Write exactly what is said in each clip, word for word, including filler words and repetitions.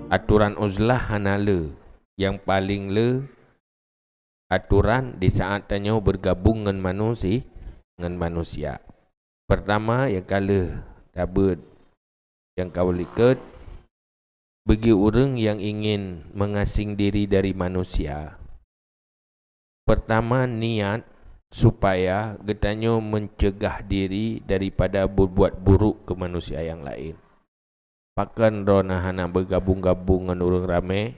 Aturan uzlah hana le. Nyang paleng le aturan di saat tanyoe beugabong ngon manusi-, ngon manusia. Peurtama, nyang ka lheueh tabeuet nyang ka likot, bagi ureuëng nyang ingin mengasing diri dari manusia. Peurtama, niat supaya geutanyoe meucegah diri daripada beubuat buruk keu manusia nyang laén. Pakon droeneuh hana beugabong-gabong ngon ureuëng ramé,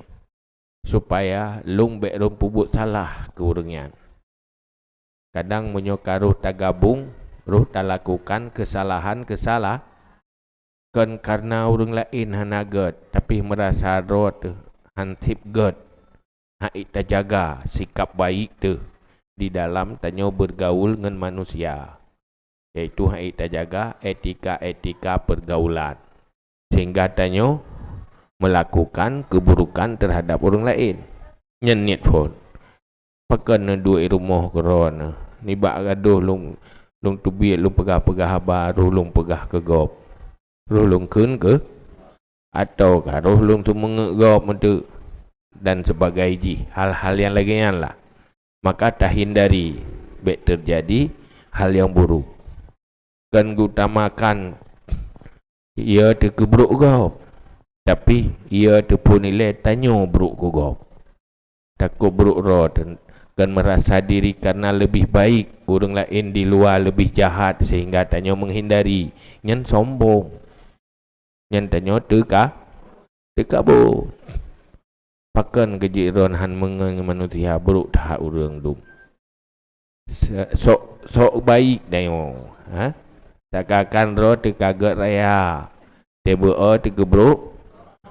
supaya lôn bék lôn peubuet salah keu ureuëng nyan. Kadang meunyoe ka roh tagabong, roh talakukan keusalahan-keusala-, kon kareuna ureuëng laén hana gét, tapi meurasa droe teuh han sép gét, han ék tajaga sikap baik teuh di dalam tanyoe beurgaul ngon manusia, yaitu han ék tajaga etika-etika peurgaulan, sehingga tanyoe meulakukan keuburokan teuhadab ureuëng laén. Nyan niet phon. Pakon neuduek rumoh keudroe neuh? Nibak gadôh lôn, lôn teubiet, lôn peugah-peugah haba, roh lôn peugah keu gob. Roh lôn kheun keu, ataukah roh lôn seumeungeut gob meuteuk, dan sebagai jih, hal-hal nyang lagée nyan lah. Maka tahindari bék teujadi hal nyang buruk. Kon geutamakan ie teuh keu brok gob, tapi ie teuh peuneulée tanyoe brok keu gob. Takot brok droe teuh kon meurasa diri kareuna leubeh baik, ureuëng laén di luwa leubeh jahat sehingga tanyoe meuhindari, nyan sombong. Nyan tanyoe teuka-, teukabô. Pakon keu jih droe han meungon manusia, brok that ureuëng dum. Se-, sok, sok baik tanyoe, ha? Seakan-akan droe teuka gét raya, teubeue teuh keu brok,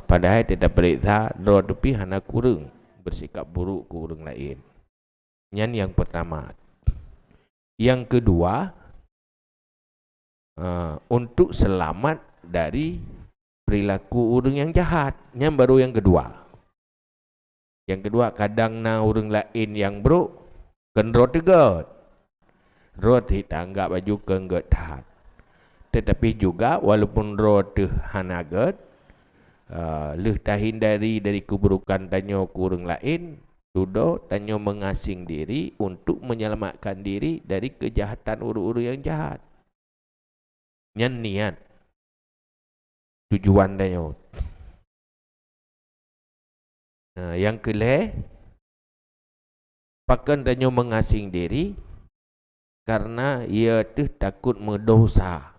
padahai teuta peuriksa droe teuh pih hana kureueng beusikap buruk keu ureuëng laén. Nyan nyang peurtama. Nyang keudua, eh, untuk seulamat dari peurilaku ureuëng nyang jahat. Nyan baru nyang keudua. Nyang keudua, kadang na ureuëng laén nyang brok, kon droe teuh gét. Droe teuh taanggab laju kon gét that. Tetapi juga, walaupun droe teuh hana gét, eh, lheueh tahindari dari keuburokan tanyoe keu ureuëng laén, dudoe tanyoe meungasing diri untuk menyelamatkan diri dari keujahatan ureuëng-ureuëng nyang jahat. Nyan niet, tujuan tanyoe. Nah, nyang keulhée, pakon tanyoe meungasing diri? Kareuna ie teuh takot meudosa,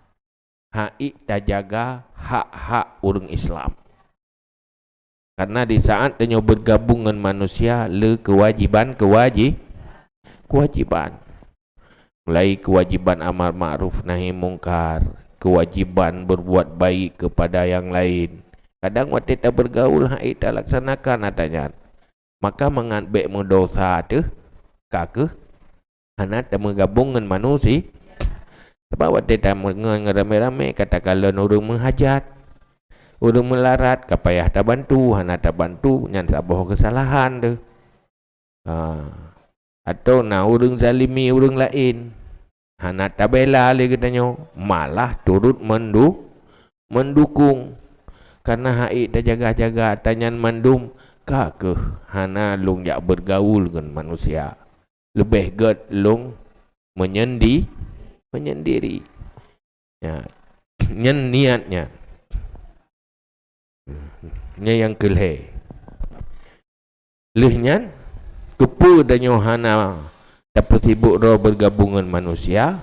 han ék tajaga hak-hak ureuëng Islam. Kareuna di saat tanyoe beugabong ngon manusia, le keuwajiban, keuwaji-, keuwajiban. Mulai keuwajiban amar ma'ruf nahi mungkar, keuwajiban beurbuat baik keupada nyang laén. Kadang watée tabeurgaul han ék talaksanakan atra nyan. Maka mangat bék meudosa teuh, ka kheueh hana tameugabong ngon manusi-, sabab watée tameungon ngon ramé-ramé, ka takalon ureuëng meuhajat, ureuëng meularat, ka payah tabantu, hana tabantu, nyan saboh keusalahan teuh. Ha. Atawa na ureuëng zalimi ureuëng laén, hana tabela lé geutanyoe, malah turot mendu-, mendukung. Kareuna han ék tajaga-jaga atra nyan mandum, ka kheueh hana lôn jak beurgaul ngon manusia. Leubeh gét lôn meunyeundi-, meunyendiri. Ya. Nyan niet nyan. Nyan nyang keulhée. Lheueh nyan, keupeue tanyoe hana tapeusibok droe beugabong ngon manusia,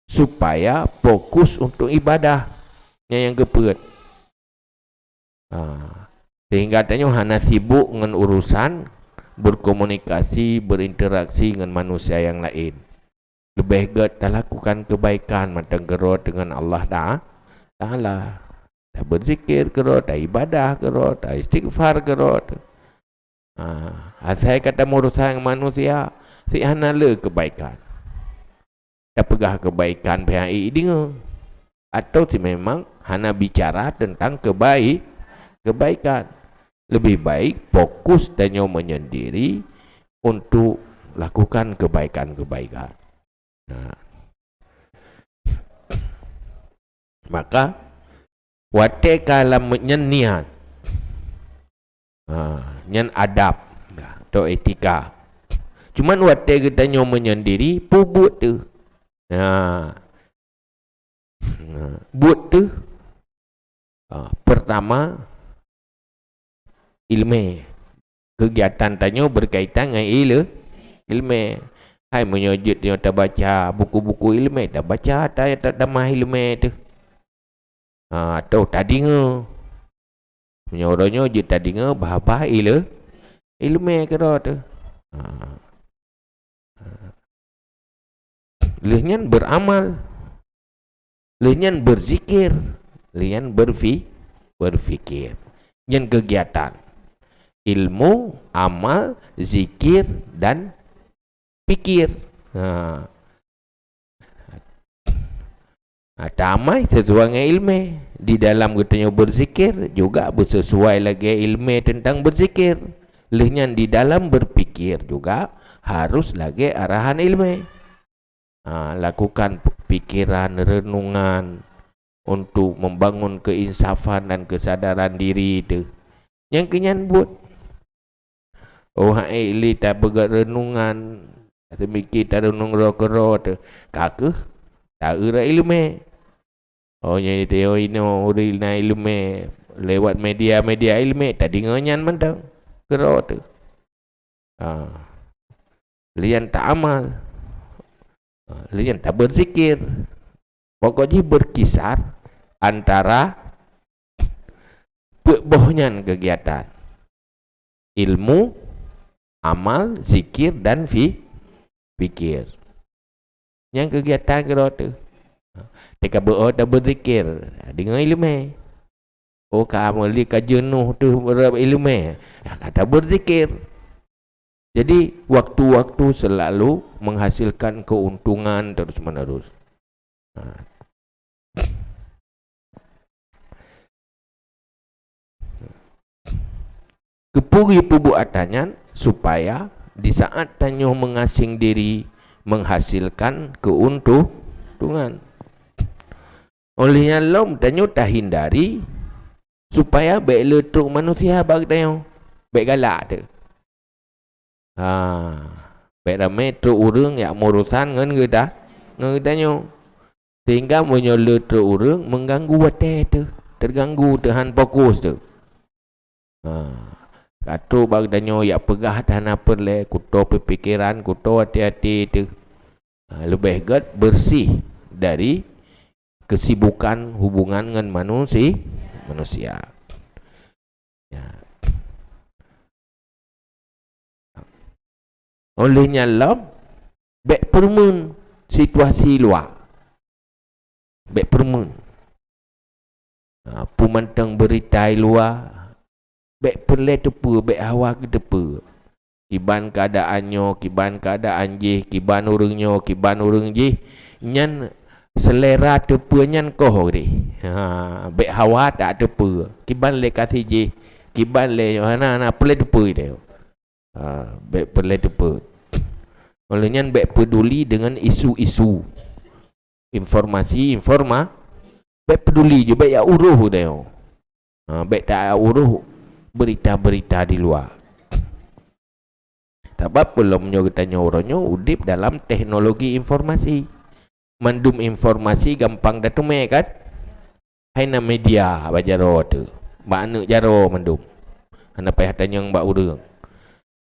supaya fokus untuk ibadah. Nyan nyang keupeuet. Ha. Sehingga tanyoe hana sibok ngon urusan berkomunikasi, berinteraksi ngon manusia nyang laén. Leubeh gét talakukan keubaikan mantong keudroe deungon Allah Ta-, Taala. Tabeuzikir keudroe, taibadah keudroe, taistighfar keudroe. Ha, asai ka tameurusan ngon manusia, si hana le keubaikan. Tapeugah keubaikan pih han ék ideungoe. Atau si memang hana bicara teuntang keubai-, keubaikan. Leubeh baik fokus tanyoe menyendiri untuk lakukan keubaikan-keubaikan. Nah. Maka watée ka lam nyan niat. Ha, nyan adab atau etika. Cuman watée geutanyoe menyendiri, peubuet teuh. Ha. Ha, buet teuh. Ha, pertama, ileumé. Keugiatan tanyoe berkaitan ngon ile-, ileumé. Hai meunyoe jeuet nyoe tabaca buku-buku ileumé, tabaca ta-, ta-, tamah ileumé teuh. Ha, atau tadeungoe. Meunyoe uroe nyoe jeuet tadeungoe bah-bah ile-, ileumé keudroe teuh. Ha. Lheueh nyan beramal. Lheueh nyan berzikir. Lheueh nyan berfi-, berfikir. Nyan keugiatan. Ilmu, amal, zikir, dan pikir. Ha. Ha, tamai sesuai ngon ileumé. Di dalam geutanyoe berzikir juga beusesuai lagée ileumé teuntang berzikir. Lheueh nyan di dalam berpikir juga harus lagée arahan ileumé. Ha, lakukan p-, pikiran, renungan untuk membangun keinsafan dan kesadaran diri teuh. Nyang keu nyan buet. Oh, hai lé tapeugét renungan, taseumiké tareunung keudroe-keudroe teuh, ka kheueh ta-eu rot ileumé. Oh, nyan tanyoe inoe ureuëng na ileumé lewat media-media ileumé, tadeungoe nyan mantong keudroe teuh. Ha. Lheueh nyan taamal. Ha, lheueh nyan tabeuzikir. Pokok jih berkisar antara peuet boh nyan keugiatan. Ilmu, amal, zikir, dan fi-, fikir. Nyang keugiatan keudroe teuh. Teuka beuo tabeuzikir, deungoe ileumé. Oh, ka meuli ka jeunôh teuh rot ileumé, ka tabeuzikir. Jadi, waktu-waktu selalu menghasilkan keuntungan terus-menerus. Ha. Keupeue geupeubuet atra nyan? Supaya di saat tanyoe meungaseng diri menghasilkan keuntungan. Óh lheueh nyan lom tanyoe tahindari supaya bék le trok manusia bak tanyoe, bék galak teuh. Ha, bék ramé trok ureuëng jak meurusan ngon geuda-, ngon geutanyoe. Sehingga meunyoe le trok ureuëng, mengganggu watée teuh, terganggu teuh, han fokus teuh. Ha, ka trok bak geutanyoe jak peugah hana peureulée, kuto peupikiran, kuto até-até teuh. Ha, leubeh gét bersih dari kesibukan hubungan ngon manusi-, manusia. Ya. Óh lheueh nyan lom, bék peureumeun situasi luwa. Bék peureumeun. Ha, peue mantong beurita i luwa, bék peureulée teupeue, bék hawa keu teupeue. Kiban keuadaan nyoe, kiban keuadaan jih, kiban ureuëng nyoe, kiban ureuëng jih, nyan seulera teupeue nyan koh deh. Ha, bék hawa that teupeue. Kiban lé ka si jih, kiban lé nyoe, hana, hana peureulée teupeue teuh. Ha, bék peureulée teupeue. Óh lheueh nyan bék peduli deungon isu-isu. Informasi, informa-, bék peduli ju, bék jak uroh teuh. Ha, bék ta uroh beurita-beurita di luwa. Sabab peulom nyoe geutanyoe uroe nyoe udeb dalam teknologi informasi. Mandum informasi gampang tateumé kan? Hai na media bak jaroe teuh, bak aneuëk jaroe mandum. Hana payah tanyong bak ureuëng.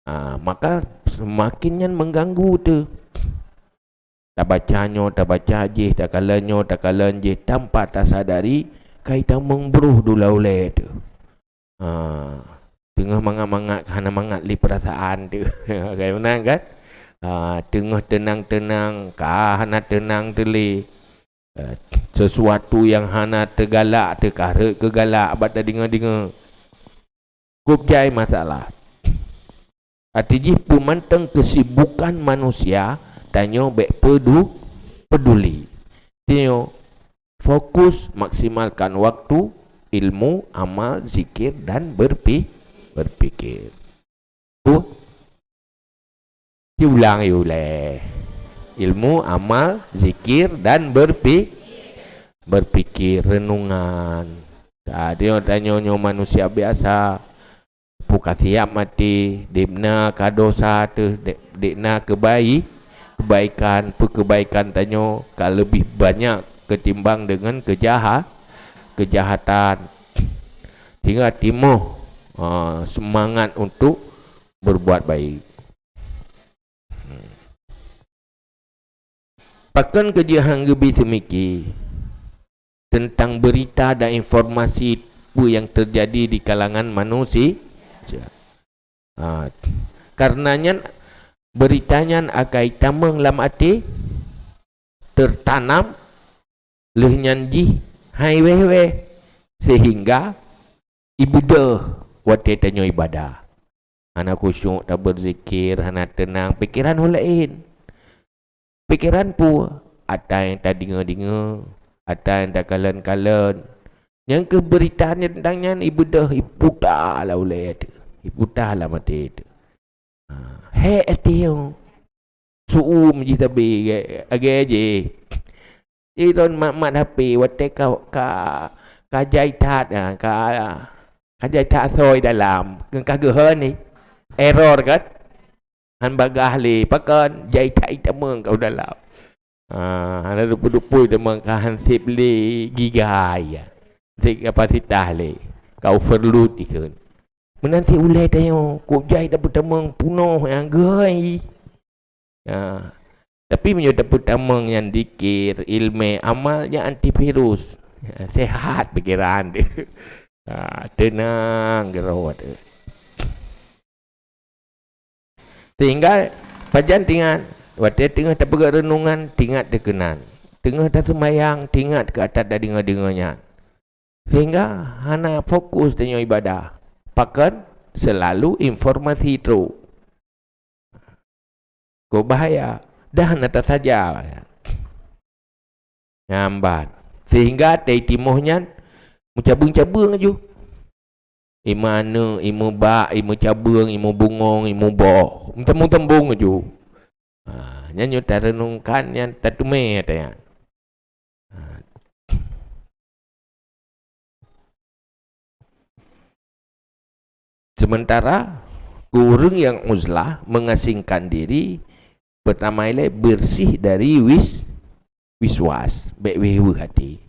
Ha, maka seumaken nyan mengganggu teuh. Tabaca nyoe, tabaca jih, takalon nyoe, takalon jih, tanpa tasadari ka itamong broh dula ulée teuh. Ha, teungoh mangat-mangat ka hana mangat lé peurasaan teuh. Ka meunan kan? Ha, teungoh teunang-teunang ka hana teunang teuh lé. Eh, sesuatu nyang hana teugalak teuh ka rhot keu galak bak tadeungoe-deungoe. Kôb jai masalah. Até jih peue mantong keusibukan manusia, tanyoe bék peudu-, peduli. Tanyoe fokus maksimalkan waktu, ilmu, amal, zikir, dan berpi-, berpikir. Tuh. Siulang yue lé. Ilmu, amal, zikir, dan berpi-, berpikir, renungan. Ka, tanyoe, tanyoe nyoe manusia biasa. Peue ka siab maté, deb na ka dosa teuh, deb, deb na keubai-, kebaikan, peue kebaikan tanyoe ka leubeh banyak ketimbang deungon keujaha-, keujahatan. Sehingga timoh, ha, seumangat untuk berbuat baik. Pakon keu jeuet han geubi seumiki teuntang beurita dan informasi peue nyang teujadi di kalangan manusia? Ha, kareuna nyan, beurita nyan akai tamong lam até, teutanam, lheueh nyan jih hai wéh-wéh, seuhingga ibeudôh watée tanyoe ibadah. Hana khusyuk tabeurzikir, hana teunang, pikeran ulée laén. Pikeran peue? Ata nyang tadeungoe-deungoe, ata nyang takalon-kalon. Nyang keuh beurita nyan teuntang nyan ibeudôh, iputa lam ulée teuh, iputa lam até teuh. Ha, hék até nyoe. Su'um jih sabe, lagée jih. Di lôn mat-mat H P, watée ka, ka, ka jai that, ha, ka, ka jai that asoe dalam, ka geuhon ni. Error kan? Han bagaih lé, pakon jai that tamong ka dalam. Ha, hana dupeue-dupeue tamong ka han sép lé giga, ya. Sép kapasitas lé, ka overload dikeue. Meunan sit ulée tanyoe, kok jai tapeutamong punoh nyang geuhai. Ha. Tapi meunyoe tapeutamong nyan zikir, iéleumé, amal, nyan antivirus. Ha, sehat pikeran teuh. Ha, teunang keudroe teuh. Sehingga pajan teuingat, watée teungoh tapeugét reunongan, teuingat keu keunan. Teungoh taseumayang, teuingat keu ata tadeungoe-deungoe nyan. Sehingga hana fokus tanyoe ibadah. Pakon? Seulalu informasi trok. Kok bahaya. Dah hana tasaja. Nyan ban. Sehingga tai timoh nyan meucabeueng-cabeueng laju. Imeue aneuëk, imeue bak, imeue cabeueng, imeue bungöng, imeue boh. Meutambong-tambong laju. Ha, nyan nyoe tareunungkan nyan tateumé ata nyan. Ha. Sementara, keu ureuëng nyang uzlah, mengasingkan diri, pertama ilée bersih dari wis-, wiswas, bék wéh-weuh até.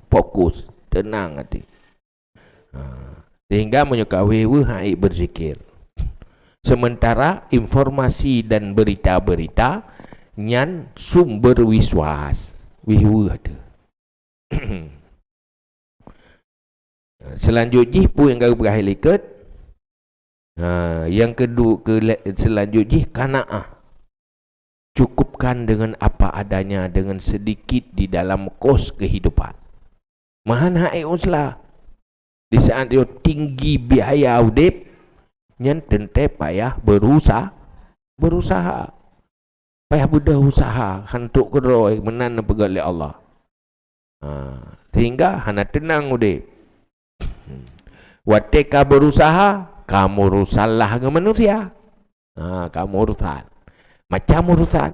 Fokus, teunang até. Ha. Sehingga meunyoe ka wéh-weuh, han ék beuzikir. Sementara informasi dan berita-berita nyan sumber wiswas, wéh-weuh teuh. Seulanjut jih peue nyang ka geupeugah likot? Ha, nyang keudua, keu-, seulanjut jih qanaah. Cukupkan dengan apa adanya, dengan sedikit di dalam kos kehidupan. Meuhan han ék uzlah. Di saat nyoe tinggi biaya udeb, nyan teuntée payah berusa-, berusaha. Payah beudôh useuha, han trok keudroe, meunan neupeugah lé Allah. Ha, sehingga hana teunang udeb. Watée ka berusaha, ka meurusanlah ngon manusia. Ha, ka meurusan. Macam urusan.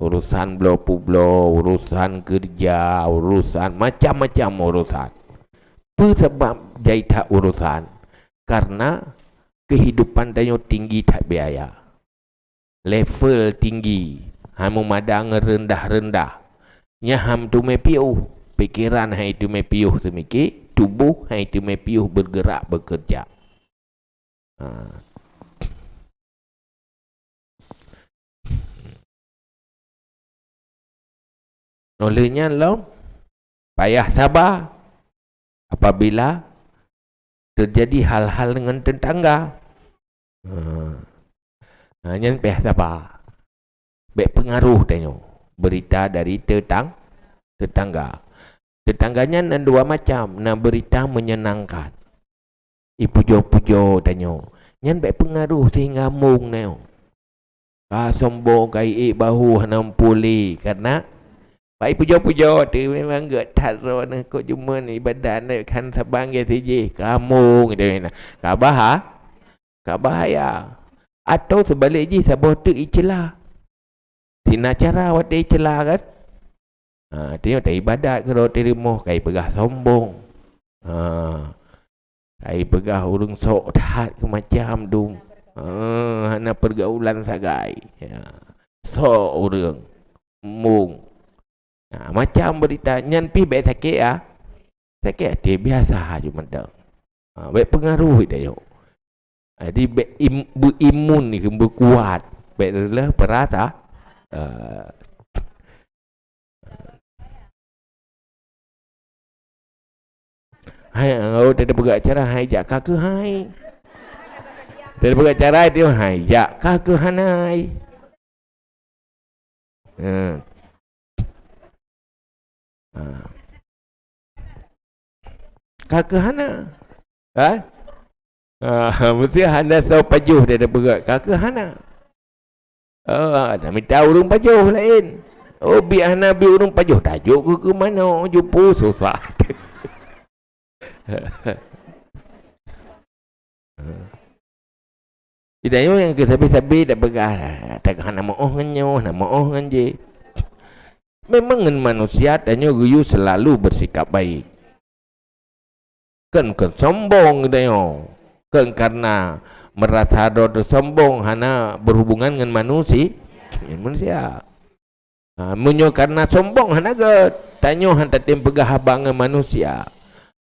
Urusan bloe peubloe, urusan keureuja, urusan macam-macam urusan. Peue sabab jai that urusan? Karena kehidupan tanyoe tinggi that biaya. Level tinggi, han meumada ngon reundah-reundah. Nyan han teumé piôh, pikeran han teumé piôh seumike, tuboh han teumé piôh beugerak beukeureuja. Ha. Óh lheueh nyan lom, payah saba apabila teujadi hal-hal ngon teutangga. Ha. Ha, nyan payah saba. Bék peungaroh tanyoe, beurita dari teutang-, teutangga. Teutangga nyan na dua macam, na beurita meunyeunangkan. Ipujoe-pujoe tanyoe. Nyan bék peungaroh sehingga mong nyoe. Ka sombong, ka iék bahô hana muphom lé, karena bak ipujoe-pujoe teuh memang gét that droeneuh kok jeumeun ibadat nyoe kan saban gét sijih, ka mong teuh na. Ka baha-, ka bahaya. Atau seubalek jih saboh teuk iceula. Sina cara watée iceula kan? Ha, tanyoe taibadat keudroe teurimong, kai peugah sombong. Ha, kai peugah ureuëng sok that keu macam dum. Ha, hana peurgaulan sagai. Ya. Sok ureuëng. Mung. Ha, macam beurita nyan pih bék sakét, ah. Sakét até biasa cuma dong. Ha, bék peungaruh tanyoe. Jadi, bék im-, beuimun ni, beukuat. Bék reuloh peurasa. Ah. Hai, oh, dia peugah cara hai jak ka keuhai. Dia peugah cara dia hai jak ka keuhanai. Ha. Ha. Ka keuh hana. Ha? Ha, mesti hana soe pajoh dia dah beugöt. Ka keuh hana. Oh, dah mita ureuëng pajoh laén. Oh, biek hana biek ureuëng pajoh, tajok keuh keu manoe, jupu susah. Di tanyoe nyang keu sabe-sabe tapeugah, tapeugah hana meu'oh ngon nyoe, hana meu'oh ngon jih. Memang ngon manusia tanyoe geuyue seulalu beusikap baik. Kon keu sombong tanyoe, kon kareuna meurasa droe teusombong hana beuhubungan ngon manusi-, ngon manusia. Ha, meunyoe kareuna sombong hana gét, tanyoe hana tatem peugah haba ngon manusia,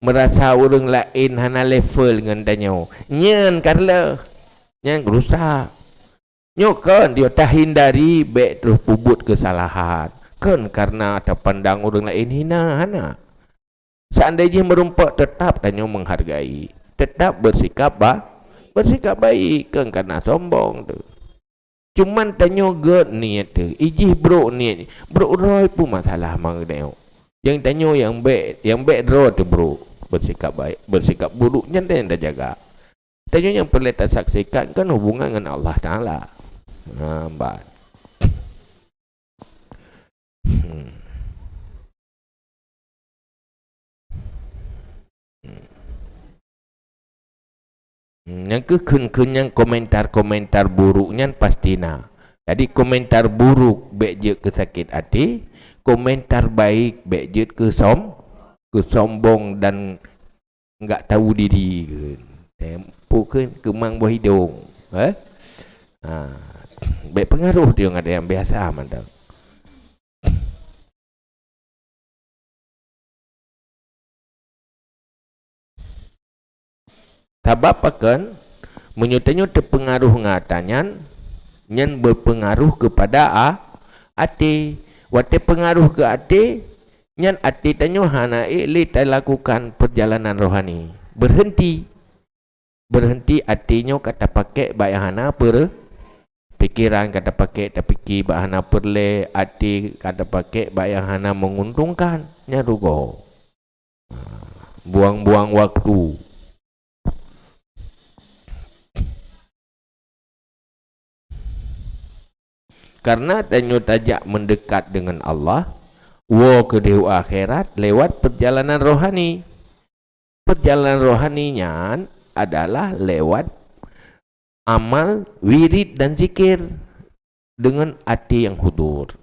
meurasa ureuëng laén hana level ngon tanyoe, nyan ka reuloh, nyan rusak. Nyoe kon diyoe tahindari bék troh peubuet keusalahan, kon kareuna tapandang ureuëng laén hina, hana. Seandai jih meurumpok, teutab tanyoe menghargai, teutab beusikap ba-, beusikap baik, kon kareuna sombong teuh. Cuman tanyoe gét niet teuh, ijih brok niet, brok droe peue masalah mangat tanyoe. Nyang tanyoe nyang bék, nyang bék droe teuh brok, beusikap baik, beusikap buruk nyan nyang tajaga. Tanyoe nyang peureulée tasaksikan kan hubungan ngon Allah Taala. Ha, ban. Hmm. Hmm. Hmm, nyang keu kheun-kheun nyang komentar-komentar buruk nyan pasti na. Jadi komentar buruk bék jeuet keu sakét até, komentar baik bék jeuet keu som-, keu sombong dan enggak tahu diri kheun. Eh, peue kheun keumang boh idong. Eh? Ha, bék peungaroh tanyoe ngon nyang biasa mantong. Sabab pakon, meunyoe tanyoe teupeungaroh ngon ata nyan, nyan beupeungaroh keupada a-, até. Watée peungaroh keu até, nyan até tanyoe hana ék lé talakukan peurjalanan rohani. Beurhenti. Beurhenti até nyoe ka tapakék bak nyang hana peure-, pikeran ka tapakék tapike bak hana peureulée, até ka tapakék bak nyang hana meuuntungkan, nyan rugoe. Buang-buang waktu. Kareuna tanyoe tajak meudeukat deungon Allah, woe keudeh u akhirat lewat peurjalanan rohani. Peurjalanan rohani nyan adalah lewat amal, wirid, dan zikir deungon até nyang hudhur.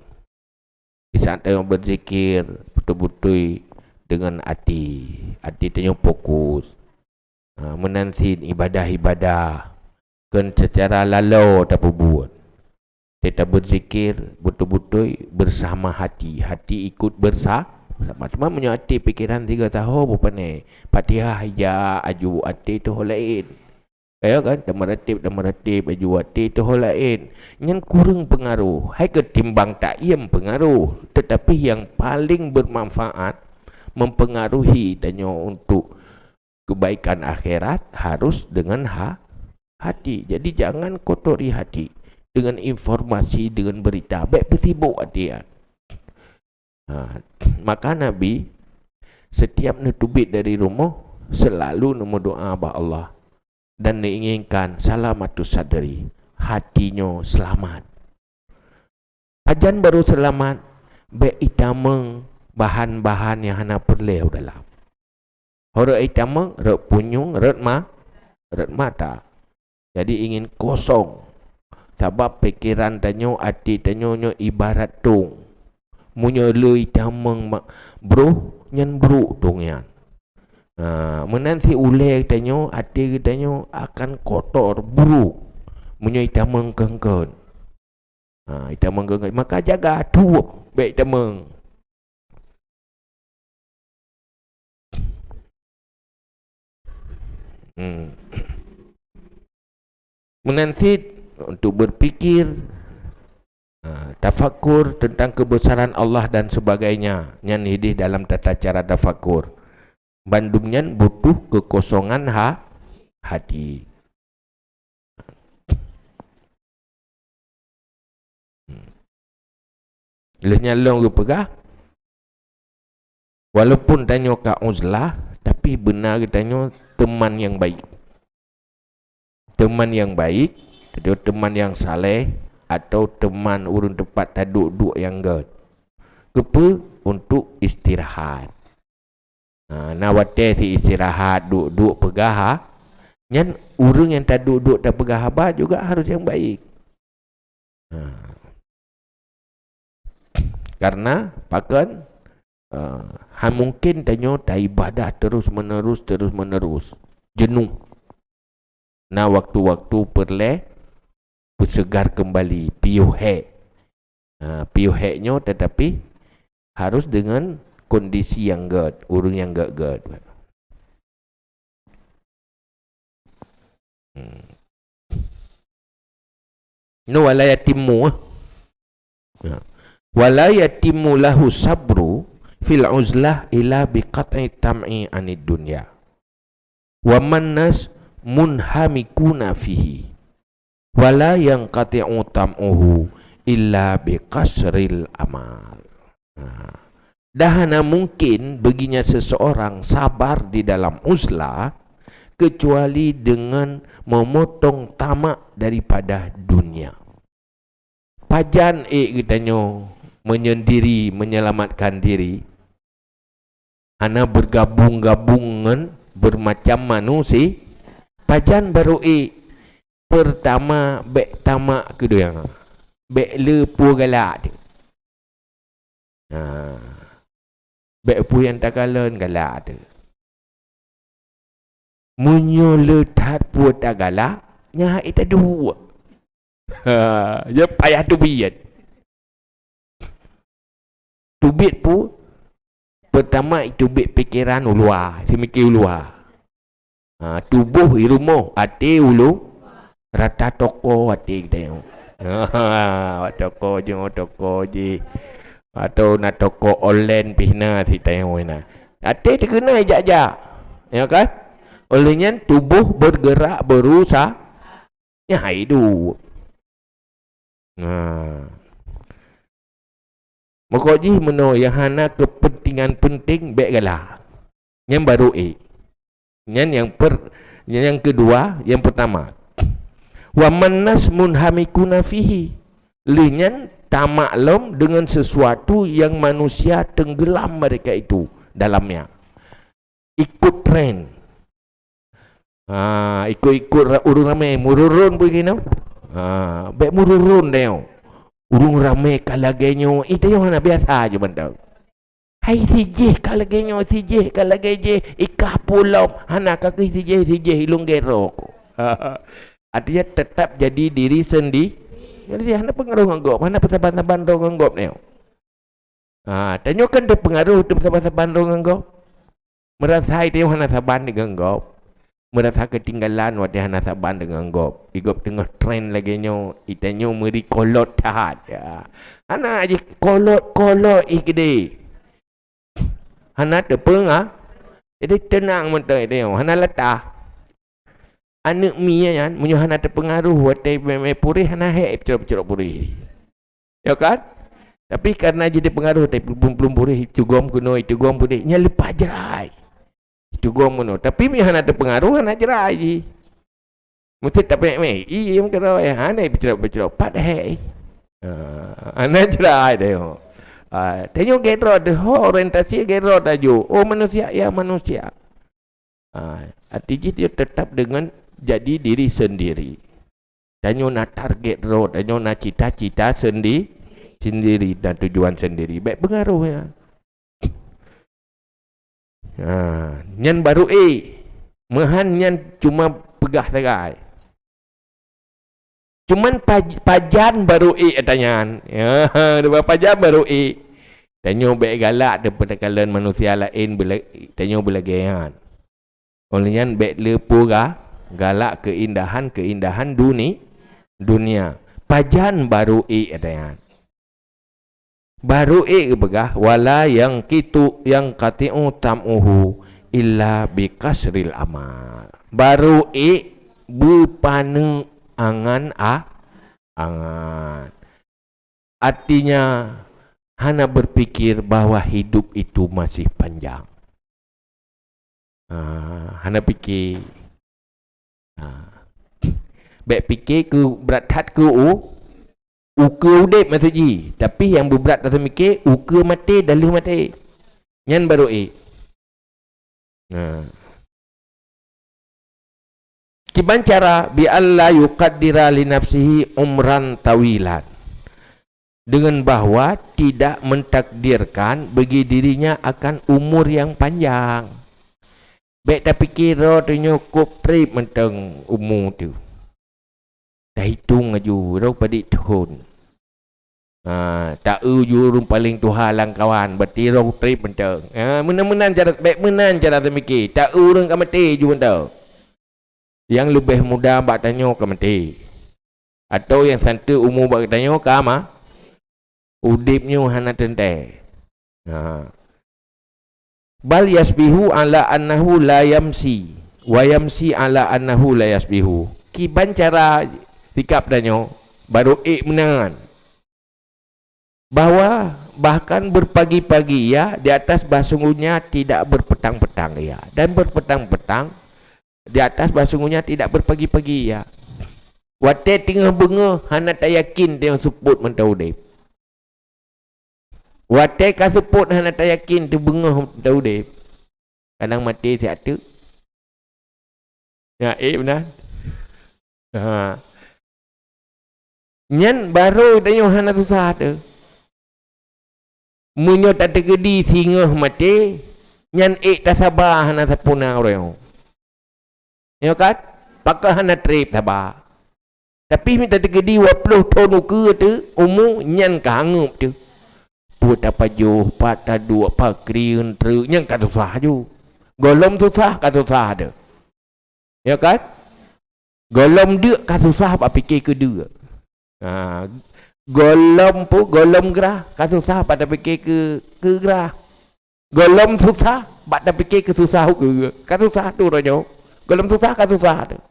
Di saat tanyoe beuzikir, beutôi-beutôi deungon até, até tanyoe fokus. Ha, meunan cit ibadah-ibadah kon seucara laloe tapeubuet. Teutab beuzikir beutôi-beutôi beusama hati, hati ikut bersa-, bersama. Cuma meunyoe até pikeran sigoe saho, beupané, Fatihah ija aju até teuh laén. Ya kan? Tameuratib, tameuratib aju até teuh laén. Nyan kureueng peungaroh. Hai keutimbang taiem peungaroh, teutapi nyang paleng beumanfaat, mempengaruhi tanyoe untuk kebaikan akhirat harus dengan ha-, hati. Jadi, jangan kotori hati dengan informasi, dengan berita. Bék peusibok até nyan. Ha, maka Nabi setiap neuteubiet dari rumoh selalu neumeudoa bak Allah dan neuinginkan salamatus sadri, hati nyoe seulamat. Pajan barô seulamat, bék itamong bahan-bahan nyang hana peureulée u dalam. Ho rot itamong, rot punyueng, rot ma-, rot mata. Jadi ingin kosong. Sabab pikeran tanyoe, até tanyoe nyoe ibarat tong. Meunyoe le itamong ma-, broh, nyan brok dong nyan. Ha, meunan si ulée geutanyoe, até geutanyoe akan kotor, buruk. Meunyoe itamong keungkeut. Ha, itamong keungkeut. Maka jaga tuek, bék itamong. Hmm. Meunan cit untuk berpikir, ha, tafakur tentang kebesaran Allah dan sebagainya. Nyan idéh dalam tata cara tafakur. Bandum nyan butuh kekosongan ha-, hati. Hmm. Lheueh nyan lôn geupeugah, walaupun tanyoe ka uzlah, tapi beuna geutanyoe teman nyang baik. Teman nyang baik, atau teman nyang saleh, atau teman ureuëng teumpat taduek-duek nyang gét. Keupeue? Untuk istirahat. Ha, na watée si istirahat, duek-duek peugah ha-, nyan ureuëng nyang taduek-duek tapeugah haba juga harus nyang baik. Ha. Karena pakon, eh, han mungkin tanyoe taibadah terus-menerus, terus-menerus. Jenuh. Na waktu-waktu peureulée peusegar keumbali, piôh hék. Ha, piôh hék nyoe tetapi harus dengan kondisi nyang gét, ureuëng nyang gét-gét. Hmm. No, wala yatimmu, ah. Ya. Wala yatimmu lahu sabru fil uzlah illa biqat'i tam'i anid dunya. Wa man nas munhamikuna fihi. Wala yanqati'u tam'uhu illa biqasril amal. Nah, dah hana mungkin baginya seseorang sabar di dalam uzlah kecuali dengan memotong tamak daripada dunia. Pajan ék geutanyoe menyendiri, menyelamatkan diri? Hana bergabung-gabung ngon bermacam manusia. Pajan barô ék? Pertama, bék tamak keu donya. Bék le peue galak teuh. Ha. Bék peue nyang takalon galak teuh. Meunyoe le that peue tagalak, nyan hai taduek. Ha, ya payah teubiet. Teubiet peue? Pertama, teubiet pikeran u luwa, seumiké u luwa. Ha, tuboh i rumoh, até u lu-, rata toko até geutanyoe. Ha, toko jih, toko jih. Atau na toko online pih na sitanyoe na. Até teukeuna jak-jak. Ya kan? Oleh nyan tuboh bergerak berusaha. Nyan hai duek. Nah. Meuko jih meunoe nyang hana keupeuntengan peunteng bék galak. Nyan barô ék. Nyan nyang per-, nyang keudua, nyang pertama. Wa man nas munhamikuna fihi. Lheueh nyan tamak lom deungon sesuatu nyang manusia tenggelam mereka itu dalamnya. Ikut tren. Ha, ikut-ikut ra-, ureuëng ramé, meururon peue keunoe? Ha, bék meururon tanyoe. Ureuëng ramé ka lagée nyoe, eh, tanyoe hana biasa ju mantong. Hai si jih ka lagée nyoe, si jih ka lagée jih, ikah pulom, hana ka keuh si jih, si jih ilong gero ko. Artinya tetap jadi diri sendi-, jadi hana pengaruh ngon gob, hana peusaban-saban droe ngon gob tanyoe. Ha, tanyoe kan teupeungaruh teupeusaban-saban droe ngon gob. Meurasa tanyoe hana saban deungon gob. Meurasa keutinggalan watée hana saban deungon gob. Igob teungoh tren lagée nyoe, itanyoe meuri kolot that. Ya. Hana jih kolot-kolot ih gede. Hana teupeunga-, jadi teunang mantong itanyoe, hana latah. Aneuëk mié nyan, meunyoe hana teupeungaruh watée mé-mé puréh, hana hék peucrok-peucrok puréh. Ya kan? Tapi karena jiteupeungaruh watée plumpum-plumpum puréh, itugom keunoe, itugom puréh, nyan leupah jrai. Itugom keunoe. Tapi meunyoe hana teupeungaruh, hana jrai jih. Meusti tapék mé, iya meukeurah, hana peucrok-peucrok, pat hék. Ah, hana jrai tanyoe. Ah, tanyoe gét droe, ho orientasi gét droe taju. Oh, manusia, ya manusia. Ha, arti jih dia tetap dengan jadi diri sendiri. Tanyoe na target droe, tanyoe na cita-cita sendi-, sendiri dan tujuan sendiri. Bèk pengaruh nyan. Ha, nyan baru ék. Meuhan nyan cuma peugah sagai. Cuman paj-, pajan baru ék ata nyan. Ya, pajan baru ék. Tanyoe bèk galak teupeue takalon manusia laén beula-, tanyoe beulagèe nyan. Óh lheueh nyan bèk le peue ga-, galak keuindahan-keuindahan duni-, dunia. Pajan baru ék ata nyan. Baru ék geupeugah, "Wala yanqitu, yanqati'u tam'uhu illa bi qasril amal." Baru ék beupaneuk angan a-, angan. Artinya, hana berpikir bahwa hidup itu masih panjang. Ha, hana pike. Ha. Bèk pike keu brat that keu u-, ukeue udép maksud jih. Tapi nyang beubrat taseumike ukeue maté dan lheueh maté. Nyan baru ék. Ha. Kiban cara, bi alla yuqaddira li nafsihi umran tawilan. Dengan bahwa tidak mentakdirkan bagi dirinya akan umur yang panjang. Bèk tapike droe tanyoe kôp trép mantong umu teuh. Tahitong laju, droe padit thon. Ha, ta-eu ju ureueng paleng tuha lam kawan, berarti droe trép mantong. Ha, meunan-meunan cara, bèk meunan cara teumike, ta-eu ureueng ka maté ju mantong. Nyang leubeh muda bak tanyoe ka maté. Atau nyang santeuek umu bak geutanyoe ka ma-, udép nyoe hana teuntèe. Ha. Bal yasbihu ala annahu la yamsi, wa yamsi ala annahu la yasbihu. Kiban cara sikap tanyoe, baru ék meunan. Bahwa bahkan berpagi-pagi ia di atas bahsungguhnya tidak berpetang-petang ia, dan berpetang-petang di atas bahsungguhnya tidak berpagi-pagi ia. Watèe teungoh beungoh hana tayakin teungoh seupôt mantong udép. Watèe ka seupôt hana tayakin teubeungoh mantong udép. Kadang maté siat teuk. Ya, ék meunan. Ha. Nyan baru tanyoe hana susah teuh. Meunyoe tateukeudi singoh maté, nyan ék tasaba hana sapeue na uroe nyoe. Nyoe kan? Pakon hana trép saba. Tapi meunyoe tateukeudi dua ploh thon ukeue teuh umu, nyan ka hanguep teuh. Peue tapajoh, pat taduek, pakri, eunteuk, nyan ka susah ju. Gohlom susah ka susah teuh. Ya kan? Gohlom deuk ka susah bak pike keu deuk. Ha, gohlom pu-, gohlom grah ka susah bak tapike keu, keu grah. Gohlom susah bak tapike keu susah ukeue. Ka susah teuh uroe nyoe. Gohlom susah ka susah teuh.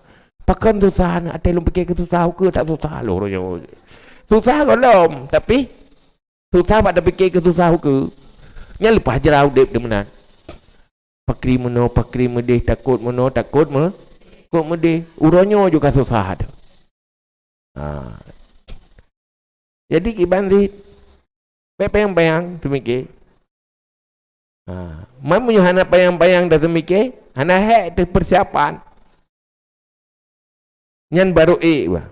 Pakon susah na, até lôn pike keu susah ukeue, tak susah lôn uroe nyoe. Susah gohlom, tapi susah bak tapike keu susah ukeue. Nyan leupah jra udép teuh meunan. Pakri meunoe, pakri meudéh, takot meunoe, takot me-, takot meudéh. Uroe nyoe ju ka susah teuh. Ha. Jadi kiban cit, bèk panyang-panyang teumike. Ha. Man meunyoe hana panyang-panyang tateumike, hana hék teuh persiapan. Nyan baru ék bah.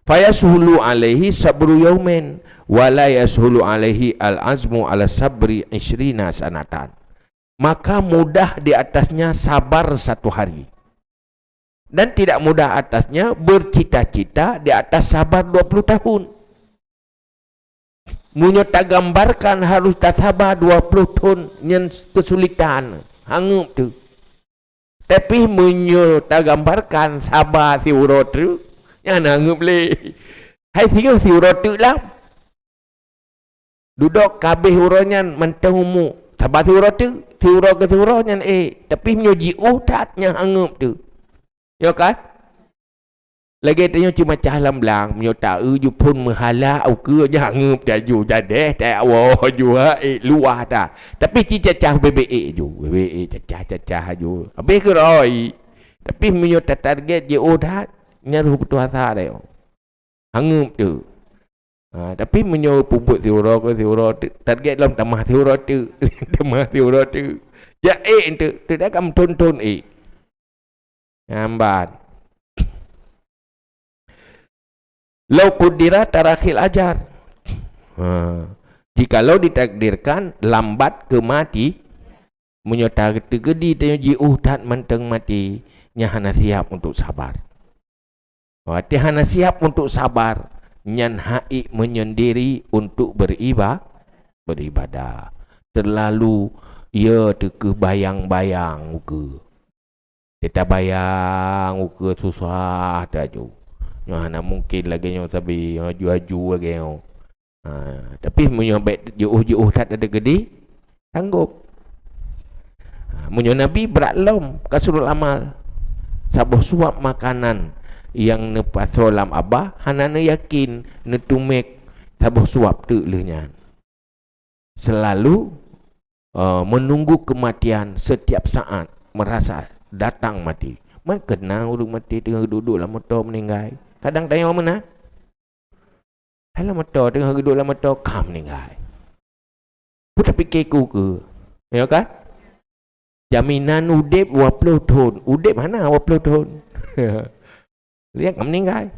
Fayashulu alaihi sabru yaumin, wa la yashulu alaihi al-azmu ala sabri isyrina sanatan. Maka mudah di atasnya sabar satu hari. Dan tidak mudah atasnya bercita-cita di atas sabar dua puluh tahun. Meunyoe tagambarkan harôh tasaba dua ploh thon nyan keusulitan, hanguep teuh. Tapi meunyoe tagambarkan saba siuroe teuk, nyan hanguep lé. Hai singoh siuroe teuk lam. Dudoe ka abéh uroe nyan mantong umu, saba siuroe teuk, siuroe keu siuroe nyan ék. Tapi meunyoe jiôh that, nyan hanguep teuh. Nyoe kan? Lagèe tanyoe cit macah lam blang, meunyoe ta-eu ju phon meuhala ukeue nyan hanguep teuh ju, jadeh that woe ju, ék luwah that. Tapi cit cacah bèk-bèk ék ju, bèk-bèk ék cacah-cacah ju. Abéh keurôi. Tapi meunyoe tatarget jiôh that, nyan rôh peutuha sa deh. Hanguep teuh. Ha, tapi meunyoe peubuet siuroe keu siuroe teuk, target lom tamah siuroe teuk. Tamah siuroe teuk. Jak ék teuk, teuk dah ka meuthon-thon ék. Nyan ban. Lau qudira tarakhil ajar. Ha. Jikalau ditakdirkan lambat kemati, meunyoe ta-, teukeudi tanyoe jiôh that mantong maté, nyan hana siap untuk sabar. Watée hana siap untuk sabar, nyan hak menyendiri untuk beriba-, beribadah. Terlalu, ya, teukeue bayang-bayang ukeue. Teuta bayang ukeue susah taju. Nyoe hana mungkin lagée nyoe sabe, aju-aju lagée nyoe. Ha, tapi meunyoe bék jiôh-jiôh that ada gedi, sanggob. Ha, meunyoe Nabi brat lom kasrul amal. Saboh suap makanan nyang neupasoe lam abah hana neuyakin neutumék saboh suap teuk lheueh nyan. Selalu, eh, menunggu kematian setiap saat merasa datang mati. Man keunong ureuëng maté teungoh duek-duek lam moto meuninggai. Kadang tanyoe meunan. Hai lam moto, teungoh geuduek lam moto, ka meuninggai. Peue tapike ku keu? Ya kan? Jaminan udeb dua ploh thon. Udeb hana dua ploh thon. Dia ka meuninggai.